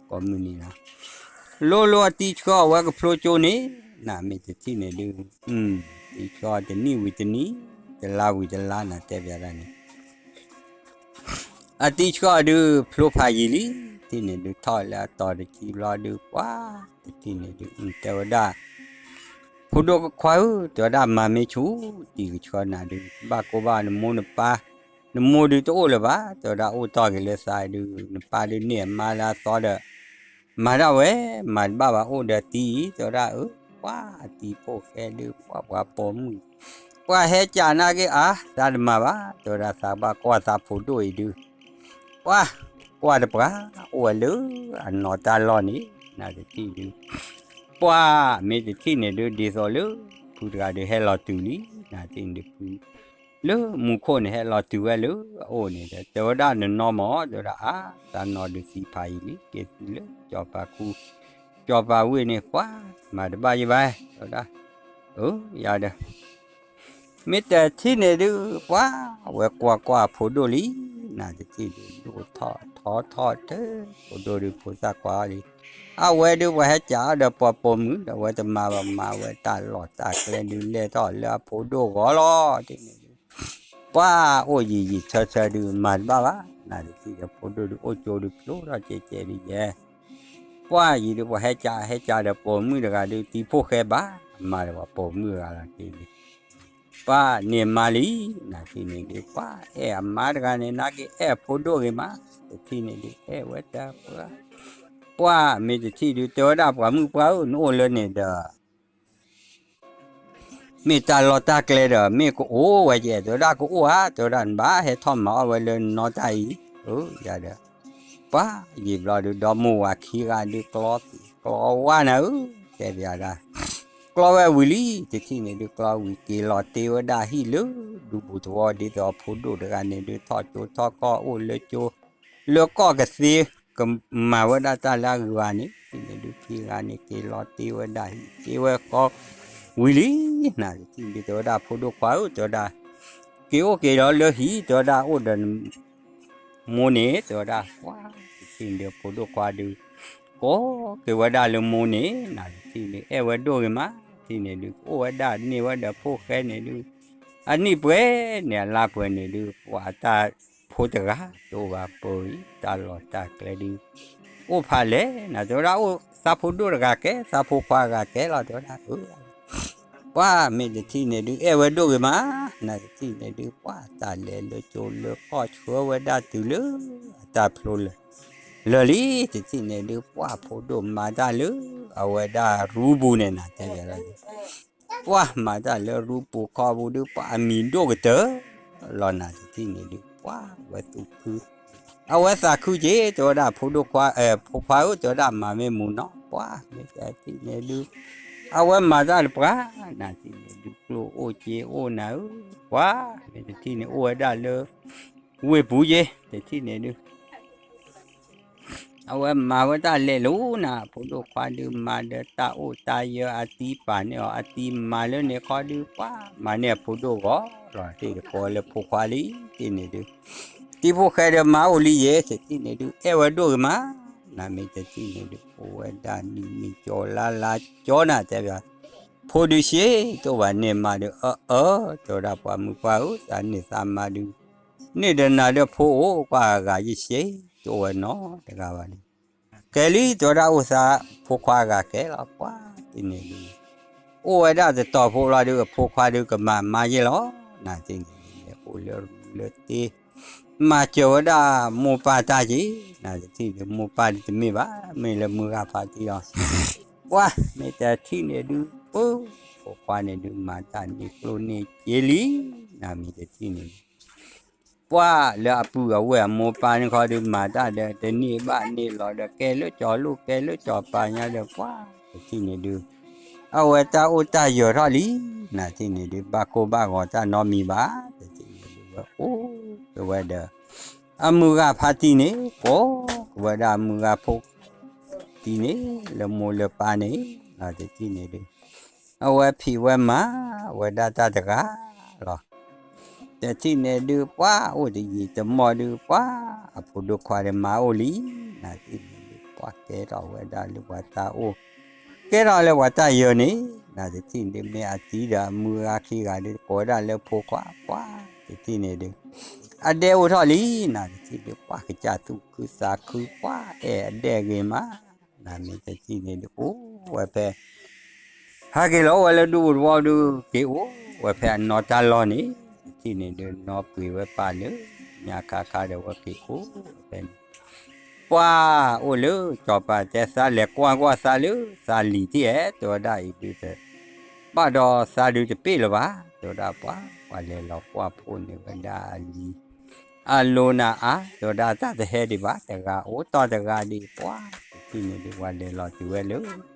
ကိးမုၢ်နံၤလီၤ လိၤလိၤအတံၤဆှၢအီၤဝဲကဖျိကၠိန့ၣ် နၤမ့ၢ်တထံၣ်န့ၣ်ဒုး တံၤဆှၢအီၤတနံၣ်ဝံၤတနံၣ် တလါဝံၤတလါ နၤတဲပျးတၢ်န့ၣ် အတံၤဆှၢအီၤဒုး ဖျိဖးယံာ်လံ ထံၣ်န့ၣ်ဒုး ထီၣ်လၢအတီၤတဆံဘျီဒုး ပှၤ တထံၣ်န့ၣ်ဒုး တဲဝဲဒၣ် ဖိဒိၣ်ခွါဧၢ တဲဝဲဒၣ်မၤမ့ၢ်ဆူၣ် တံၤကဆှၢနၤဒုး ဘၣ်ကိၢ်ဘၣ်နမိၢ်နပၢ် နမိၢ်ဒုးတအိၣ်လၢၤဘၣ် တဲဝဲဒၣ်အိၣ်တီၢ်က့ၤလၢသးဒုး နပၢ်ဒုးန့ၢ်အမါလၢအသီဒီး မၤဒၣ်ဝဲ မၤတဘၣ်ဘၣ်အိၣ်ဒီးတံၤ တဲဝဲဒၣ်အၢ ပှၤအတံၤဖိၣ်ဃဲဒုး ပှၤပှၤပိာ်မုၣ် ပှၤဟဲကးနာ်က့ၤအါ သးတမၤဘၣ် တဲဝဲဒၣ်သးဘၣ်ကွၢ်သးဖိဒိၣ်အံၤဒုး ပှၤ ကွၢ်တပှၤ အိၣ်ဝဲလၢအနီၢ်တၢ်လီၢ်န့ၣ် နၤတထံၣ်ဒုး ပှၤ မ့ၢ်တထံၣ်န့ၣ်ဒုး ဒ်သိးလၢ ဖုတဂၤဒုးဟဲလီၤတုၤလံ နၤတထံၣ်န့ၣ်ဒုး ဖု လၢမူခိၣ်န့ၣ်ဟဲလီၤတုၤဝဲလၢအအိၣ်န့ၣ်ဒီး တဲဝဲဒၣ်နနီၢ်မး တဲဝဲဒၣ်အါ သးနီၢ်ဒုးသံဖးယံာ်လံ က့ၤသုလၢ ကၠီၤပၤခူ ကၠီၤပၤဝ့ၢ်န့ၣ် ပှၤ မၤတဘၣ်ယံၤဘၣ် တဲဝဲဒၣ် အၢ ယၤဒီး မ့ၢ်တထံၣ်န့ၣ်ဒုး ပှၤ ဝဲကွၢ်ကွၢ်ဖိဒိၣ်လံ နၤတထံၣ်ဒုး ဒိၣ်ထီၣ်ထီထီၣ်တၢ် ဖိဒိၣ်ဒုးဖိသၣ်ခွါလံ အဝဲဒုးပှၤဟဲကးအီၤဒီးပှၤပိာ်မုၣ်ဒီး အဝဲတမၤဘၣ်မၤဝဲတၢ်လီၢ်တၢ်ကျဲဒုး လဲၤထီၣ်လၢအဖိဒိၣ်ဂီၤလီၤ တထံၣ်န့ၣ်ဒုး ပှၤအိၣ်ယံာ်ယံာ်ထၢထၢဒုး မၤတဘၣ်ဘၣ် နၤတထံၣ်ဒီး ဖိဒိၣ်ဒုးအိၣ်ကၠိဒုးဖျိထီၣ်ကဲကဲဒုးယဲ ပှၤယံၤဒုးပှၤဟဲကးဟဲကးဒီးပိာ်မုၣ်တဂၤဒုး တံၤဖိၣ်ဃဲဘၣ် မၤဒီးပှၤပိာ်မုၣ်တဂၤလီၤက့ၤဒုး ပှၤန့ၢ်မါလံ နၤတထံၣ်န့ၣ်ဒုး ပှၤအဲၣ်အမါတဂၤန့ၣ် နာ်က့ၤအဲၣ်အဖိဒိၣ်ဂ့ၤမး တထံၣ်န့ၣ်ဒုး အဲၣ်ဝဲတၢ်ပှၤ ပှၢ်မ့ၢ်တထံၣ်ဒုး တဲဝဲဒၣ်ပှၤမုၣ်ပှၢ်ဧၢ နအိၣ်လၢန့ၣ်ဒီး မ့ၢ်တၢ်လီၢ်တၢ်ကျဲဒီး မ့ၢ်ကအိၣ်ဝဲကဲ တဲဝဲဒၣ်ကအိၣ်ဧါ တဲဝဲဒၣ် နဘၣ်ဟဲထီၣ်မၤအီၣ်ဝဲလၢနီၢ်တၢ်အံၤ အၢ ယၤဒီး ပှၢ်ယံာ်ဘျီဒုး ဒီမိၢ်ဝၤခံဂၤဒုး ကျီသံးကျီဝါနၤဧၢ တဲဘၣ်ဒၣ် ကျီဝဲဝံၤလံ တထံၣ်န့ၣ်ဒုး ကျီဝံၤက့ၤလီၤတ့ဝဲဒၣ်ဟံၣ်လၢဒူပူၤသဝီ ဒ်သိးအဖိဒိၣ်တဂၤန့ၣ်ဒုး ထီၣ်ကၠိထီၣ်ကီၢ်အိၣ်လၢကၠိ လၢကီၢ်ကသ့ ကမၤဝဲဒၣ်တၢ်လၢအဂၤန့ၣ် တထံၣ်န့ၣ်ဒုး ခံဂၤန့ၣ် က့ၤလီၤတ့ဝဲဒၣ်ဟံၣ် တ့ဝဲဃီဝံၤလံ နတထံၣ်ဒုး တဲဝဲဒၣ်ဖိဒိၣ်ခွါဧၢ တဲဝဲဒၣ် က့ၤအိၣ်က့ၤလီၤလၢဟံၣ် တဲဝဲဒၣ် အိၣ်ဒီး မိၢ်န့ၣ် တဲဝဲဒၣ် ပှၢ်တထံၣ်န့ၣ်ဒုး ဖိဒိၣ်ခွါဒုး ကိးက့ၤဝဲဒၣ်လၢမိၢ်န့ၣ် နတထံၣ်န့ၣ် အဲၣ်ဝဲဒိၣ်ဂ့ၤမး တထံၣ်န့ၣ်ဒုး ကအိၣ်ဝဲဒၣ်န့ၢ်ဝဲဒီးဖိၣ်ဃဲန့ၣ်ဒုး အနံၣ်ပှဲၤန့ၣ် အလါပှဲၤန့ၣ်ဒုး ပှၢ်တၢ်ဖိတဂၤ တအိၣ်ဘၣ်ပၢၤအံၤ တၢ်လီၢ်တၢ်ကျဲဒုး အိၣ်ဖးလဲၣ် နတဲဝဲဒၣ် အိၣ်သးဖိဒိၣ်တဂၤကဲ သးဖိခွါတဂၤကဲလီၤ တဲဝဲဒၣ် ပှၢ်မ့ၢ်တထံၣ်န့ၣ်ဒုး အဲၣ်ဝဲဒိၣ်ဂ့ၤမး နတထံၣ်န့ၣ်ဒုး ပှၢ်တၢ်လဲၤလၢကၠိလၢကီၢ်ဆှၢဝဲဒၣ်တုၤလၢ အတၢ်ဖျိလၢာ် လၢာ်လံ တထံၣ်န့ၣ်ဒုး ပှၢ်ဖိဒိၣ်မၤတၢ်လၢ အဝဲဒၣ်ရူပူၤန့ၣ် နတဲဝဲဒၣ် ပှၢ်မၤတၢ်လၢရူပူၤခီပူၤဒုး ပှၢ်အမံၤဒိၣ်ကတၢၢ်လီၤ နတထံၣ်န့ၣ်ဒုး ပှၢ်ဝဲသူၣ်ခု အဝဲသးခုက့ၤ တဲဝဲဒၣ် ဖိဒိၣ်ခွါ ဖိခွါဧၢ တဲဝဲဒၣ် မၤမ့ၢ်မူနီၤ ပှၢ်မ့ၢ်တထံၣ်န့ၣ်ဒုး အဝဲမၤတၢ်တပှၢ် နတထံၣ်န့ၣ်ဒုး ကျိၣ်အိၣ်စ့အိၣ်နၤဧၢ ပှၢ်မ့ၢ်တထံၣ်န့ၣ် အိၣ်ဝဲဒၣ်လၢ ဝ့ၢ်ပူၤယဲ တထံၣ်န့ၣ်ဒုး အဝဲမၤဝဲတၢ်လဲၤလိၤနၤ ဖိဒိၣ်ခွါဒုး မၤဒီးတၢ်အိၣ်တၢ်ယၢၤ အတံၤပာ်န့ၢ်အီၤ အတံၤမၤလၢန့ၣ်ခီဒုး ပှၢ်မၤန့ၢ်အဖိဒိၣ်ဂီၤလီၤ တထံၣ်တကိးလၢဖိခွါလံ တထံၣ်န့ၣ်ဒုး တံၤဖိၣ်ဃဲဒီးမၤအိၣ်လံယဲ တထံၣ်န့ၣ်ဒုး အဲၣ်ဝဲဒိၣ်ဂ့ၤမး နမ့ၢ်တထံၣ်န့ၣ်ဒုး အိၣ်ဝဲဒၣ်နံၤမ့ၢ်ကၠီလါလါကၠီနၤ တဲဘၣ် ဖိဒုးရှ့ တအိၣ်ဘၣ်န့ၢ်မါဒုး အၢ အၢ တဲဝဲဒၣ်ပှၤမုၣ်ပှၢ်ဧၢ သးန့ၢ်သးမါဒုး န့ၢ်ဒီးနၤဒီးဖိအိၣ်ကွၢ်အဂၤယ့ၢ်ရှ့ တအိၣ်ဝဲနီတဂၤဘၣ်ဒုး ကဲလံ တဲဝဲဒၣ်အိၣ်သးဖိခွါအဂၤကဲလီၤ ပှၢ်တထံၣ်န့ၣ်ဒုး အိၣ်ဝဲဒၣ်တတီၤဖိလီၤဒုး အဖိခွါဒုးကမၤမါယ့ၢ်လီၤ နတထံၣ်န့ၣ်ဒုး လဲၤအိၣ်လၢရူလၢတ့ မၤစၢၤဝဲဒၣ်မိၢ်ပၢ်တၢ်က့ၤ နတထံၣ်န့ၣ်ဒုး မိၢ်ပၢ်ဒုးတမ့ၢ်ဘၣ် မ့ၢ်လၢမုၢ်ဂၤဖါတံၢ်လီၤ ပှၢ်မ့ၢ်တထံၣ်န့ၣ်ဒုး ပှၢ်ဖိခွါန့ၣ်ဒုး မၤတၢ်န့ၢ်ကျိၣ်န့ၢ်စ့လံ နမ့ၢ်တထံၣ်န့ၣ်ဒုး ပှၢ်လၢအပုၢ်အဝဲၢ်အမိၢ်ပၢ်န့ၣ်ခီဒုး မၤတၢ်ဒီးတန့ၢ်ဘၣ်န့ၢ်လီၤဒီး ကဲလၢကၠီၤလိၣ် ကဲလၢကၠီၤပၤညါဒီး ပှၢ်တထံၣ်န့ၣ်ဒုး အဝဲတၢ်အိၣ်တၢ်ယၢၤထီၣ်လံ နတထံၣ်န့ၣ်ဒုး ဘၣ်ကိၢ်ဘၣ်ဂီၤတၢ်နီတမံၤဘၣ် တထံၣ်န့ၣ်ဒုး ဝဲအိၣ်က့ၤဝဲဒီး အမုၢ်ဂၤဖါတံၢ်န့ၣ် ကိးက့ၤဝဲဒၣ်အမုၢ်ဂၤဖိတံၢ်န့ၣ် လၢမိၢ်လၢပၢ်န့ၣ် နတထံၣ်န့ၣ်ဒုး အဝဲဖံးဝဲမၤဝဲဒၣ်တၢ်တဂၤလီၤ တထံၣ်န့ၣ်ဒုး ပှၢ်အိၣ်တယံာ်တမီၢ်ဒုး ပှၢ်အဖိဒိၣ်ခွါဒီးမါအိၣ်လံ နတထံၣ်န့ၣ်ဒုး ပှၢ်ကဲထီၣ်ဝဲဒၣ်လၢပှၤတၢ်အိၣ် ကဲထီၣ်လၢပှၤတၢ်ယၢၤန့ၣ် နတထံၣ်န့ၣ်ဒုး မ့ၢ်အတံၤဒီးအမုၢ်ဂၤခံဂၤဒုး ကိးဝဲဒၣ်လၢဖိခွါ ပှၢ်တထံၣ်န့ၣ်ဒုး အဒဲအိၣ်ထီၣ်လံ နတထံၣ်ဒုး ပှၢ်ကစၢ်သူၣ်ခုသးခု ပှၢ်အဲၣ်အဒဲဂ့ၤမး နမ့ၢ်တထံၣ်န့ၣ်ဒုး အိၣ်ဝဲဖဲ ဟဲက့ၤလီၤဝဲလၢဒူပူၤတဝီဒုး က့ၤအိၣ်ဝဲဖဲအနီၢ်တၢ်လီၢ်န့ၣ် တထံၣ်န့ၣ်ဒုး နီၢ်ပှ့ၤဝဲပၢ်လၢ ညါခါခါဒီးဝဲက့ၤအိၣ်ဝဲဖဲန့ၣ် ပှၢ်အိၣ်လၢကၠီၤပၤတဲသးလဲၤကွၢ်ကွၢ်သးလၢသးလံၤထံၣ်ဧဲ တဲဝဲဒၣ်အံၤဒုး ဘၣ်ဒီးသးဒုးတပ့ၢ်လၢၤဘၣ် တဲဝဲဒၣ်ပှၢ် ပှၤလဲၤလီၤကွၢ်ဖှိၣ်န့ၢ်ဝဲဒၣ်အလံၤ အလိၤနၤအါ တဲဝဲဒၣ်တၢ်တဟဲဒံးဘၣ် တဂၤအိၣ်တီၢ်တဂၤဒံး ပှၢ် တထံၣ်န့ၣ်ဒုး ပှၤလဲၤလီၤတုၤဝဲလၢ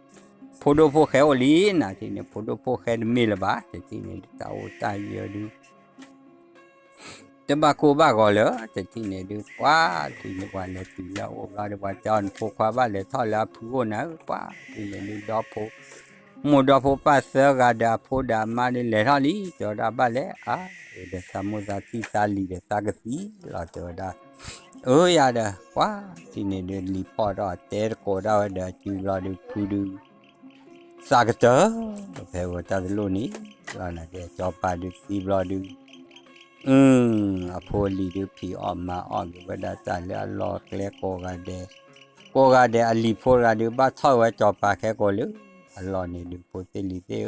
ဖိဒိၣ်ဖိၣ်ဃဲအိၣ်လံ နတထံၣ်န့ၣ် ဖိဒိၣ်ဖိၣ်ဃဲတမ့ၢ်လၢၤဘၣ် တထံၣ်န့ၣ်ဒုး တၢ်အိၣ်တၢ်ယၢၤဒုး တဘၣ်ကိၢ်ဘၣ်ဂီၤလၢၤ တထံၣ်န့ၣ်ဒုး ပှၢ် တုၤန့ၣ်ပှၤလဲၤတုၤလၢအအိၣ်ဘျီဒီး ပှၤတဲအီၤ နဖိခွါဘၣ်လဲၤထီၣ်လၢအဖုအိၣ်နၤဧၢ ပှၢ် တုၤန့ၣ်ဒုး ဒီဖိ မိၢ်ဒီဖိပၢ်သၢဂၤဒီးအဖိဒီးအမါဒုးလဲၤထီၣ်လံ တဲဝဲဒၣ်ဘၣ်လဲၤအါ ဒီးသးမိၢ်သးထံၣ်သးလံၤဒီးသးကသံလီၤ တဲဝဲဒၣ် အၢယၤဒီး ပှၢ် တထံၣ်န့ၣ်ဒုး လံၤဖီၣ်ထီၣ်တဲတကိးဒၣ်ဝဲဒီးအစုဘျီဒုး ဖုဒုး သးကတၢၢ် ဖဲဝဲတၢ်တလိၣ်န့ၣ် လီၤနၤက့ ကၠီၤပၤဒုးသံဘျီဒုး အ အဖိအလံၤဒုးဖံးအီၣ်မၤအီၣ်က့ၤဝဲဒၣ်တၢ်လၢအလီၢ်ကျဲကိးဂၤဒဲး, ကိးဂၤဒဲးအလံၤဖိတဂၤဒုး ဘၣ်ထီၣ်ဝဲကၠီၤပၤခဲကိာ်လၢအလီၢ်န့ၣ်ဒုး ဖိသ့ၣ်လံၤသ့ၣ်ဧၢ, တဲ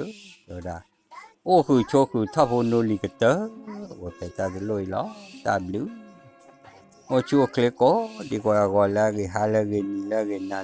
ဝဲဒၣ်, အိၣ်ဃုာ်ဆိးဃုာ်ထီၣ်ဖိနိလံၤကတၢၢ် ဝဲဖဲတၢ်တလိၣ်အံၤလီၤ. တၢ်ဘျုး အိၣ်ဆူၣ်အိၣ်ချ့ကိးဒံကိးဂၤဂီၤ လၢအဂ့ၤဟါလၢအဂ့ၤနံၤလၢအဂ့ၤနၤ